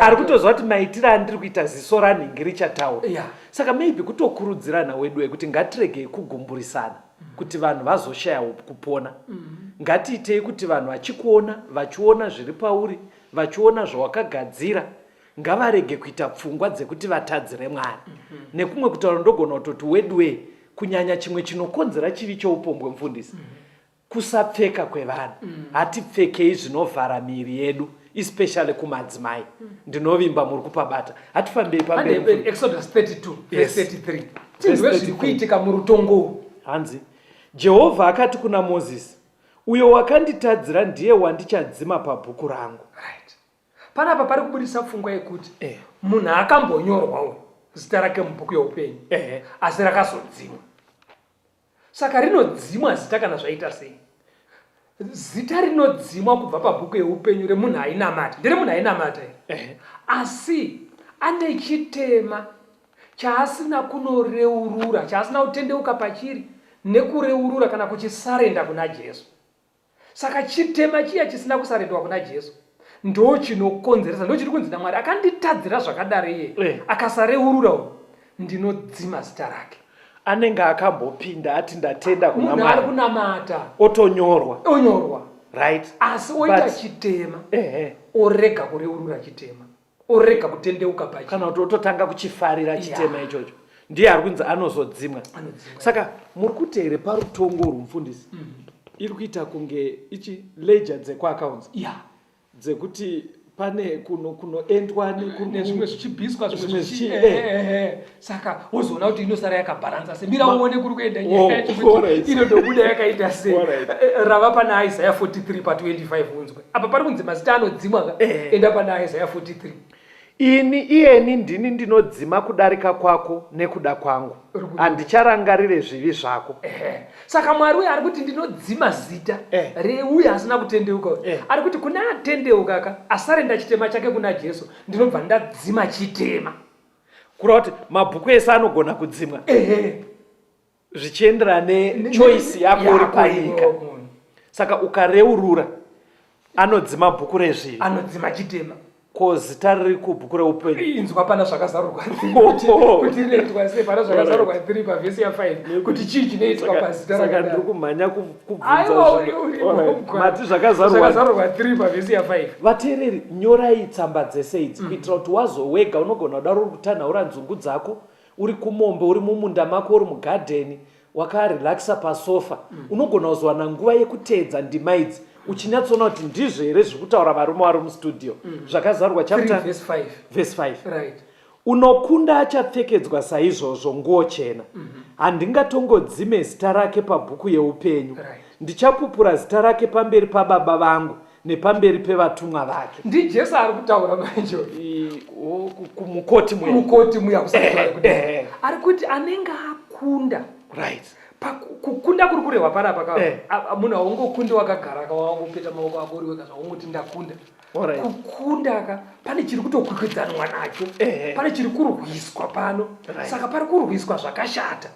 ari kutoziva kuti maitiro andiri kuita ziso ranhingi richataura yeah. Saka maybe kutokurudzirana wedu ekuti ngatiregei kugumburisana mm. Kuti vanhu vazoshaya kupona mm. Ngatiitei kuti vanhu vachikuona vachiona zviri pauri vachiona zvawakagadzira ngavarege kuita pfungwa dzekuti vatadzire Mwari mm -hmm. Nekumwe kutaura ndogona kutoti weduwee kunyanya chimwe chinokonzera chivi choupombwe mufundisi mm -hmm. Kusapfeka kwevanhu mm -hmm. Hatipfekei zvinovhara miiri yedu especially kumadzimai mm -hmm. Ndinovimba muri kupabata hatifambei pamberi. Exodus 32 verse 33 tinzwe zviri kuitika murutongo. Hanzi Jehovha akati kuna Mozisi, uyo wakanditadzira ndiye wandichadzima pabhuku rangu. Right. Panapa pari kubudisa pfungwa yekuti eh. Munhu akambonyorwa uyu zita rake mubhuku youpenyu eh. Asi rakazodzimwa. Saka rinodzimwa zita kana zvaita sei? Zita rinodzimwa kubva pabhuku yeupenyu remunhu ainamata nderemunhu ainamata eh. Asi ane chitema chaasina kunoreurura, chaasina kutendeuka pachiri nekureurura kana kuchisarenda kuna Jesu. Saka chitema chiya chisina kusarendwa kuna Jesu ndo chinokonzeresa, ndo chiri kunzi naMwari akanditadzira zvakadaro iye eh. Akasareurura uyu ndinodzima zita rake. Anenge akambopinda ati ndatenda kuna Munhu ari kunamata otonyorwa onyorwa right asi oita chitema eh. Orega kureurura chitema, orega kutendeuka pachi kana kuti ototanga kuchifarira chitema yeah. Ichocho ndiye ari kunzi anozodzimwa. Saka muri kuti here parutongo urwu mufundisi mm. Iri kuita kunge ichi ledger dzekuaccounts yeah. Dzekuti pane kunoendwa nezvimwe zvichibviswa zvimwe zvichi eh, eh, eh. Saka wozoona kuti inosara yakabharansa se mira uone kuri kuenda nyaya oh, inodobuda yakaita se rava pana Isaya 43 pa 25 unzwe apa pari kunzi mazita anodzimwa ka enda pana Isaya 43. Ini iyeni ndini ndinodzima kudarika kwako nekuda kwangu, handicharangarire zvivi zvako. Ehe. Saka Mwari uyo ari kuti ndinodzima zita eh. reuyo asina kutendeuka eh. Ari kuti kune atendeuka ka asarenda chitema chake kuna Jesu, ndinobva ndadzima chitema. Kureva kuti mabhuku ese anogona kudzimwa Ehe. Zvichienderana nechoice yako uri panyika. Saka ukareurura anodzima bhuku rezvivi, anodzima chitema. Ko zita riri kubhuku reupenyu? Inzwa pana Zvakazarurwa kuti rinoitwa sei pana Zvakazarurwa 3 pavhesi ya5 kuti chii chinoitwa pazita. Saka ndiri kumhanya kubvunzamati Zvakazarurwa 3 pavhesi ya5. Vateereri, nyorai tsamba dzese idzi kuitira kuti wazowega unogona kudaro uri kutanhaura nzungu dzako, uri kumombe, uri mumunda mako, uri mugadheni, wakarelaxa pasofa, unogona kuzowana nguva yekuteedza ndima idzi uchinyatsoona kuti ndizvo here zviri kutaura varume vari mustudio. Zvakazarurwa chapter 3 verse 5. Verse 5. Right. Unokunda achapfekedzwa saizvozvo nguo chena. Handingatongodzime zita rake pabhuku yeupenyu. Ndichapupura zita rake pamberi paBaba vangu nepamberi pevatumwa vake. NdiJesu ari kutaura manje. Mukoti muya. Mukoti muya kusati kuti. Ari kuti anenge akunda. Kukunda kuri kurehwa panapa ka. Munhu haungokundi wakagara ka, wangopeta maoko ako uri wega zvawongoti ndakunda. Kukunda ka pane chiri kutokwikwidzanwa nacho, pane chiri kurwiswa pano. Saka pari kurwiswa zvakashata,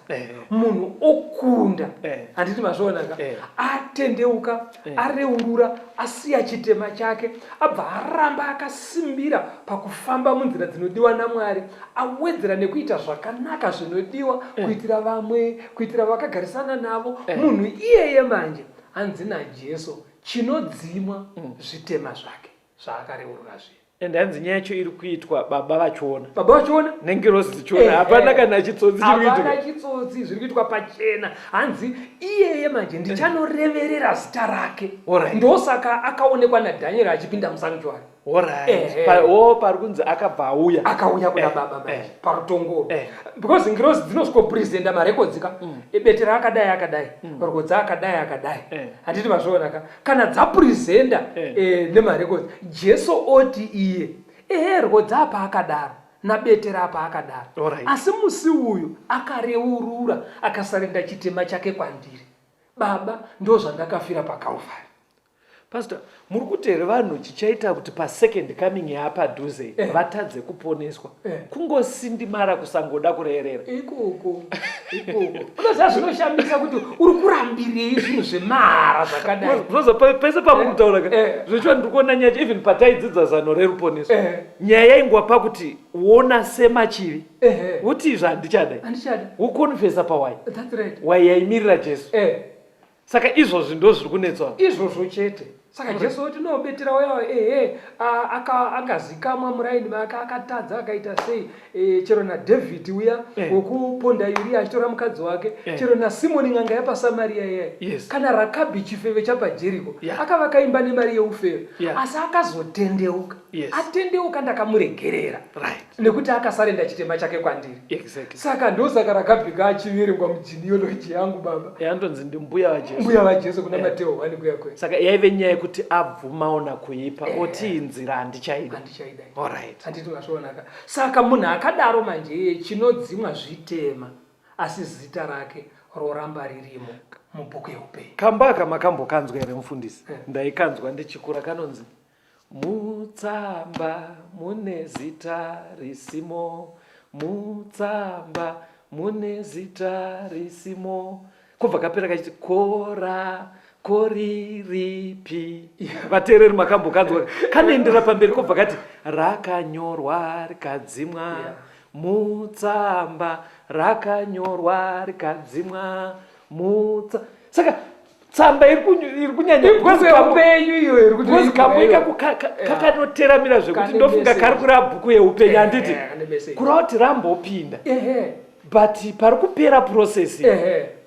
munhu okunda. Handiti mazviona ka? Atendeuka, areurura, asiya chitema chake, abva aramba akasimbira pakufamba munzira dzinodiwa naMwari, awedzera nekuita zvakanaka zvinodiwa kuitira vamwe, kuitira vakagarisana navo. Munhu iyeye manje hanzi naJesu chinodzimwa zvitema zvake zvaakareurura zviya. And hanzi nyaya yacho iri kuitwa baba vachiona. Baba vachiona. Nengirozi dzichiona. Hapana kana chitsotsi chiri kuitika. Hapana chitsotsi, zviri kuitwa pachena. Hanzi iyeye manje ndichanoreverera zita rake. Ndosaka akaonekwa naDaniel achipinda musanctuary. Oh, pari kunzi akabva auya. Akauya kuna baba manje parutongo. Because ngirozi dzinosvikopresenta marekodzi ka. Betera akadai akadai, rwodza akadai akadai. Handiti mazviona ka? Kana dzapresenta nemarekodzi, Jesu oti iye, ehe, rwodza apa akadaro, naBetera apa akadaro. Asi musi uyu akareurura, akasarenda chitema chake kwandiri. Baba, ndozvandakafira paCalvary. Pastor, muri kuti here vanhu chichaita kuti pasecond coming yaapadhuze vatadze kuponeswa? Kungosindimara kusangoda kureerera. Ikoko, ikoko. Unoziva zvinoshamisa kuti uri kurambirei zvinhu zvemahara zvakadai. Unoziva pese pamuri kutaura ka, zvechiwa ndiri kuona nyaya even pataidzidza zano reruponeso. Nyaya yaingwa pakuti wona sema chivi. Woti izvi handichada. Handichada. Wokonfesa pawai. That's right. Wai yaimirira Jesu. Saka izvozvi ndo zviri kunetsa. Izvozvo chete. Saka Jesu oti no, betera uya ehe angazikamwa muraini make akatadza akaita sei, chero naDavid uya wekuponda Uriya achitora mukadzi wake, chero naSimoni n'anga yapaSamaria iya, kana Rakabhi chifeve chapaJeriko, akavaka imba nemari yeufeve, asi akazotendeuka. Atendeuka ndakamuregerera. Nekuti akasarenda chitema chake kwandiri. Saka ndosaka rakabvika achiverengwa mugenealogy yangu baba. Antonzi ndi mbuya vaJesu. Mbuya vaJesu kuna Mateo 1 kuya kuya. Saka yaive nyaya yekuti abvumaona kuipa, oti inzira handichaida. Handichaida. Handiti mazvionaka. Saka munhu akadaro manje iye chinodzimwa zvitema, asi zita rake roramba ririmo mubhuku yeupenyu. Kamba aka makambokanzwa here mufundisi? Ndaikanzwa ndichikura, kanonzi Mutsamba mune zita risimo, mutsamba mune zita risimo. Kobva kapera kachiti kora koriripi. Vateereri makambokanzwa kanoendera pamberi kobva kati rakanyorwa rikadzimwa, mutsamba rakanyorwa rikadzimwa, mutsa. Saka tsamba iri kunyanya Ibhuku yeupenyu iyo iri kuti because kambo ikako kakanoteramira zvekuti ndofunga kari kureva bhuku yeupenyu, handiti? Kane message. Kureva kuti rambopinda, but pari kupera process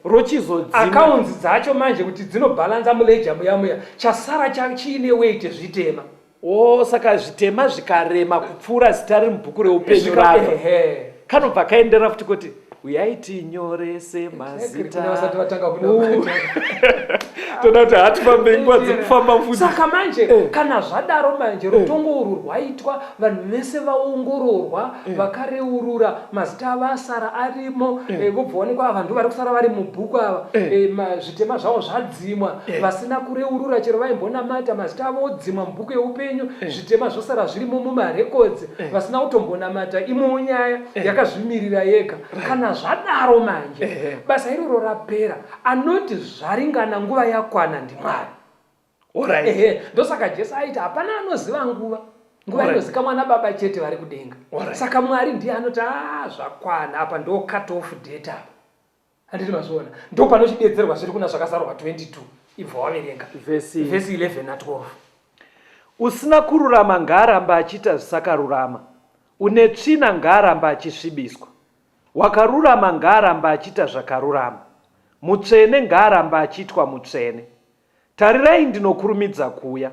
rochizodzima. Accounts dzacho manje kuti dzinobhalanza muledger muya muya, chasara chiine weight zvitema. O, saka zvitema zvikarema kupfuura zita riri mubhuku reupenyu rafa. Kanobva kaenderera futi kuti uyai tinyorese mazita. Kune vasati vatanga kunamata. Toda kuti hatifambe nguva dzekufamba futi. Saka manje kana zvadaro manje rutongo urwu rwaitwa, vanhu vese vaongororwa, vakareurura, mazita avo asara arimo, vobva onekwa ava ndo vari kusara vari mubhuku ava, zvitema zvavo zvadzimwa, vasina kureurura chero vaimbonamata, mazita avo odzimwa mubhuku yeupenyu, zvitema zvosara zvirimo mumarekodzi, vasina kutombonamata, imowo nyaya yakazvimirira yega. Kana zvadaro manje basa iroro rapera, anoti zvaringana, nguva yakwana ndiMwari. Ehe, ndosaka Jesu aiti hapana anoziva nguva. Nguva inozikamwa nababa chete vari kudenga. Saka Mwari ndiye anoti a ah, zvakwana apa ndo cut off date apa. Handiti mazviona? Ndo panochidedzerwa zviri kuna Zvakazarurwa 22 ibva waverenga vhesi 11 na 12. Usina kururama ngaaramba achiita zvisakarurama, une tsvina ngaaramba achisvibiswa, wakarurama ngaaramba achiita zvakarurama, mutsvene ngaaramba achiitwa mutsvene. Tarirai ndinokurumidza kuuya,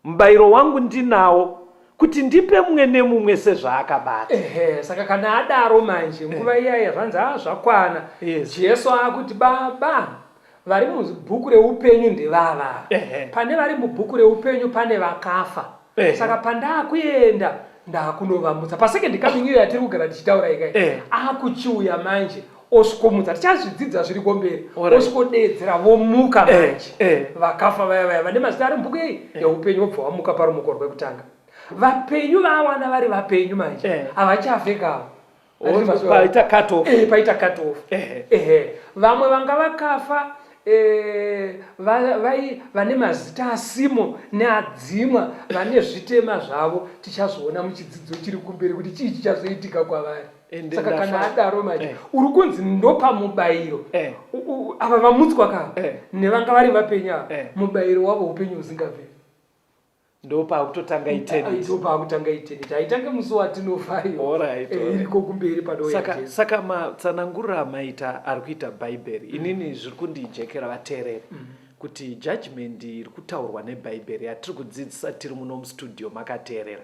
mubayiro wangu ndinawo, kuti ndipe mumwe nemumwe sezvaakabata. Ehe, saka kana adaro manje nguva iya iya zvanzi haa zvakwana. Yes. Jesu akuti baba vari mubhuku reupenyu ndevava. Ehe. Pane vari mubhuku reupenyu pane vakafa. Ehe. Saka pandakuenda ndakunovamutsa. Pasecond coming iyo yatiri kugara tichitaura ikai. Ehe. Akuchiuya manje osvikomutsa tichazvidzidza zviri komberi Alright. osvikodeedzera vomuka Eh, manje eh. vakafa vaya vaya vane mazita ari mubhuku yei yeupenyu vobva vamuka parumuko rwekutanga vapenyu vaawana vari vapenyu manje Eh. havachafe kavo Oh, paita cut off. Eh, paita cut off Ehe. ehe vamwe vanga vakafa eh, vane mazita asimo neadzimwa vane zvitema zvavo tichazoona muchidzidzo chiri kumberi kuti chii chichazoitika kwavari Ende saka kana ndafa- adaro manje Eh. uri kunzi ndopa mubayiro Eh. Ava vamutswa ka Eh. nevanga vari vapenyu ava Eh. mubayiro wavo upenyu husingaperi. Ndopaakutotanga eternity. Ndopaakutanga eternity, haitange musi watinofa iyo. Alright, Eh, alright. iriko kumberi panouya Saka, Jesu. saka matsananguriro amaita ari kuita Bhaibheri, inini zviri kundijekera vateereri kuti judgment iri kutaurwa neBhaibheri yatiri kudzidzisa tiri muno mustudio makateerera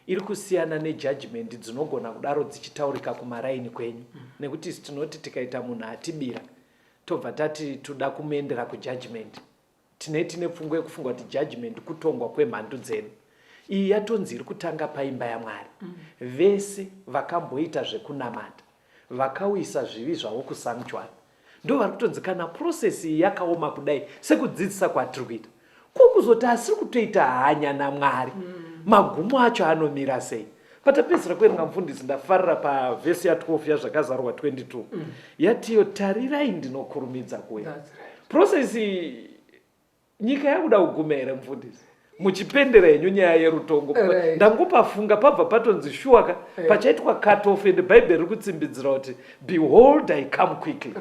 iri kusiyana nejudgment dzinogona kudaro dzichitaurika kumaraini kwenyu mm. Nekuti isu tinoti tikaita munhu atibira tobva tati toda kumuendera kujudgment, tine pfungwa yekufunga kuti judgment kutongwa kwemhandu dzedu. Iyi yatonzi iri kutanga paimba yaMwari. Vese vakamboita zvekunamata vakauyisa zvivi zvavo kusanctuary ndo vari kutonzi kana process iyi yakaoma kudai sekudzidzisa kwatiri kuita, ko kuzoti asiri kutoita hanya naMwari, magumo acho anomira sei? Patapedzisira kuverenga, mufundisi, ndafarira pavhesi ya12 yaZvakazarurwa 22 yatiyo, "Tarirai ndinokurumidza kuuya." That's right. Process iyi, nyika yakuda kuguma here, mufundisi, muchipendera henyu nyaya yerutongo? Ndangopafunga pabva patonzi shuwaka pachaitwa cut off, and Bhaibheri riri kutsimbidzira kuti, "Behold, I come quickly."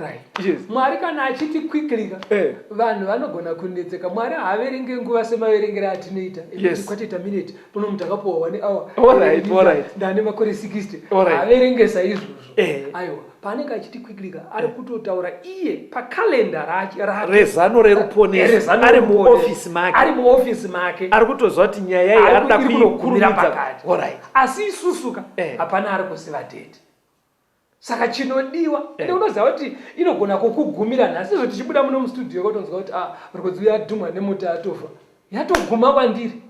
Yes. Mwari kana achiti quickly ka, vanhu vanogona kunetseka. Mwari haaverenge nguva semaverengero atinoita. Kwatoita minute pano munhu takapuwa 1 hour. Ndane makore 60. Haaverenge saizvozvo. Aiwa, paanenge achiti quickly ka, ari kutotaura iye pakalenda rake. Rezano reruponeso. Rezano Ari reruponeso. muofisi make. Ari muofisi make. Ari kutoziva kuti nyaya iyi arida Iri kunogumira kuikurumidza. pakati. Asi isusuka hapana ari kuziva date. Saka chinodiwa, ende unoziva kuti inogona kukugumira nhasi izvo tichibuda muno mustudio, kotonzwa kuti ah, rwedzi yadhumwa nemuti atofa, yatoguma kwandiri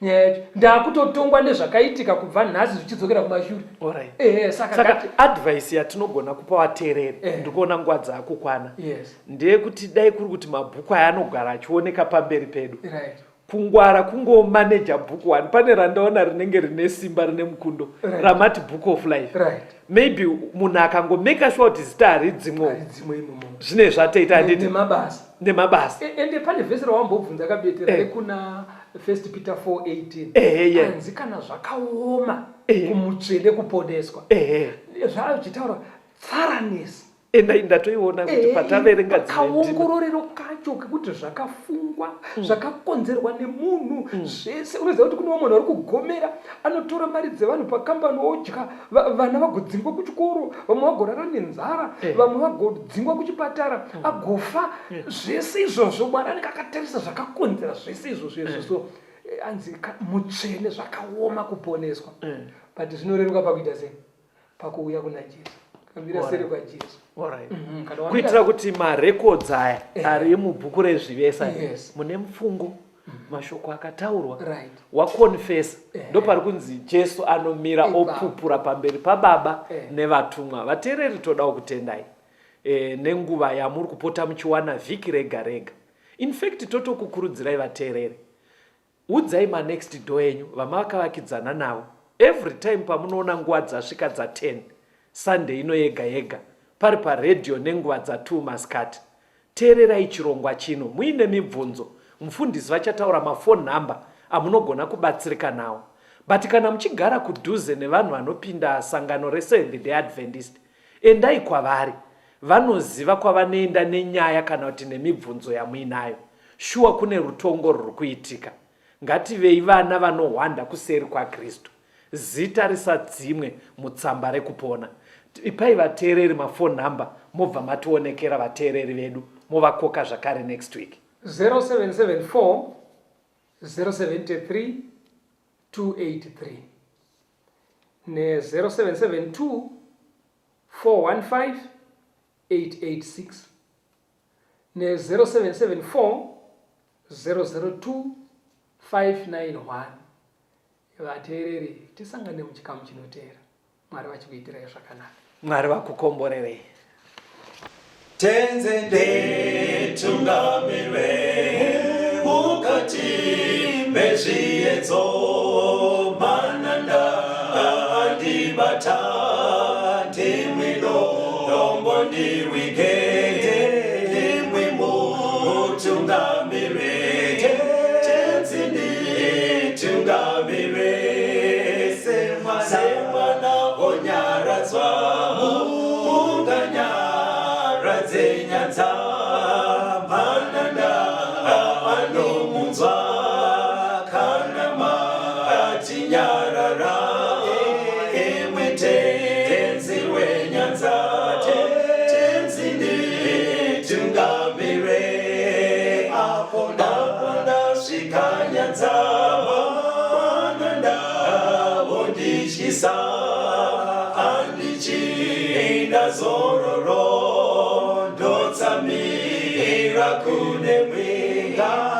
nyaya yacho, ndakutotongwa nezvakaitika kubva nhasi zvichidzokera kumashure. Ehe, saka Saka advice yatinogona kupa vateereri, ndikuona nguva dzaakukwana, ndeyekuti dai kuri kuti mabhuku aya anogara achioneka pamberi pedu, kungwara kungomaneja bhuku one. Pane randaona rinenge rine simba, rine mukundo, ramati Book of Life. Maybe munhu akangomeka sure kuti zita haridzimwo, Haridzimwe imomo, zvine zvatoita, handiti? Nemabasa. Nemabasa. Ende pane vhesi rawambobvunza kabetera, rekuna 1 Peter 4:18. Anzi kana zvakaoma kumutsvene kuponeswa, zvazvichitaura thoroughness. Enda ndatoiona kuti pataverenga dzimwe ndima. Kaongororero kacho kekuti zvakafungwa, zvakakonzerwa nemunhu zvese. Unoziva kuti kune vamwe vanhu vari kugomera, anotora mari dzevanhu pakambani odya, vana vagodzingwa kuchikoro, vamwe vagorara nenzara, vamwe vagodzingwa kuchipatara, agofa. Zvese izvozvo Mwari anenge akatarisa zvakakonzera zvese izvozvo izvo. So anzi mutsvene zvakaoma kuponeswa, but zvinoreruka pakuita sei? Pakuuya kuna Jesu, kamira seri kwaJesu. Kana wamira- Kuitira kuti marecords aya ari mubhuku rezvivesa, mune mufungo, mashoko akataurwa, wakonfesa, ndopari kunzi Jesu anomira opupura pamberi paBaba nevatumwa. Vateereri, todawo kutendai nenguva yamuri kupota muchiwana vhiki rega rega. In fact, totokukurudzirai vateereri, udzai manext door enyu vamakavakidzana navo. Every time pamunoona nguva dzasvika dza10 Sunday ino yega yega pari paredhiyo nenguva dza2 masikati, teererai chirongwa chino. Muine mibvunzo, mufundisi vachataura mafone number amunogona kubatsirika nawo. But kana muchigara kudhuze nevanhu vanopinda sangano reSeventh Day Adventist, endai kwavari. Vanoziva kwavanoenda nenyaya kana kuti nemibvunzo yamuinayo. Shuwa kune rutongo rwuri kuitika. Ngativei vana vanohwanda kuseri kwaKristu. Zita risadzimwe mutsamba rekupona. Ipai vateereri maphone number mobva mationekera vateereri vedu movakoka zvakare next week. 0774 073 283 ne 0772 415 886 ne 0774 002 591. Vateereri, tisangane muchikamu chinoteera. Mwari vachikuitirai zvakanaka. Mwari vakukomborerei. Tenze nditungamire mukati mezviedzo mananda andibata ndimwi dombo ndiwige ndimwi mutungamire Tenzi nditungamire semwana onyaradzwa munganyaradze nyanza mananda anomunzwa kana matinyarara imwe tenzi wenyanza tenzi nditungamire apo ndasvika nyanza mananda vondityisa andichina zororo ndotsamira kune mwenga.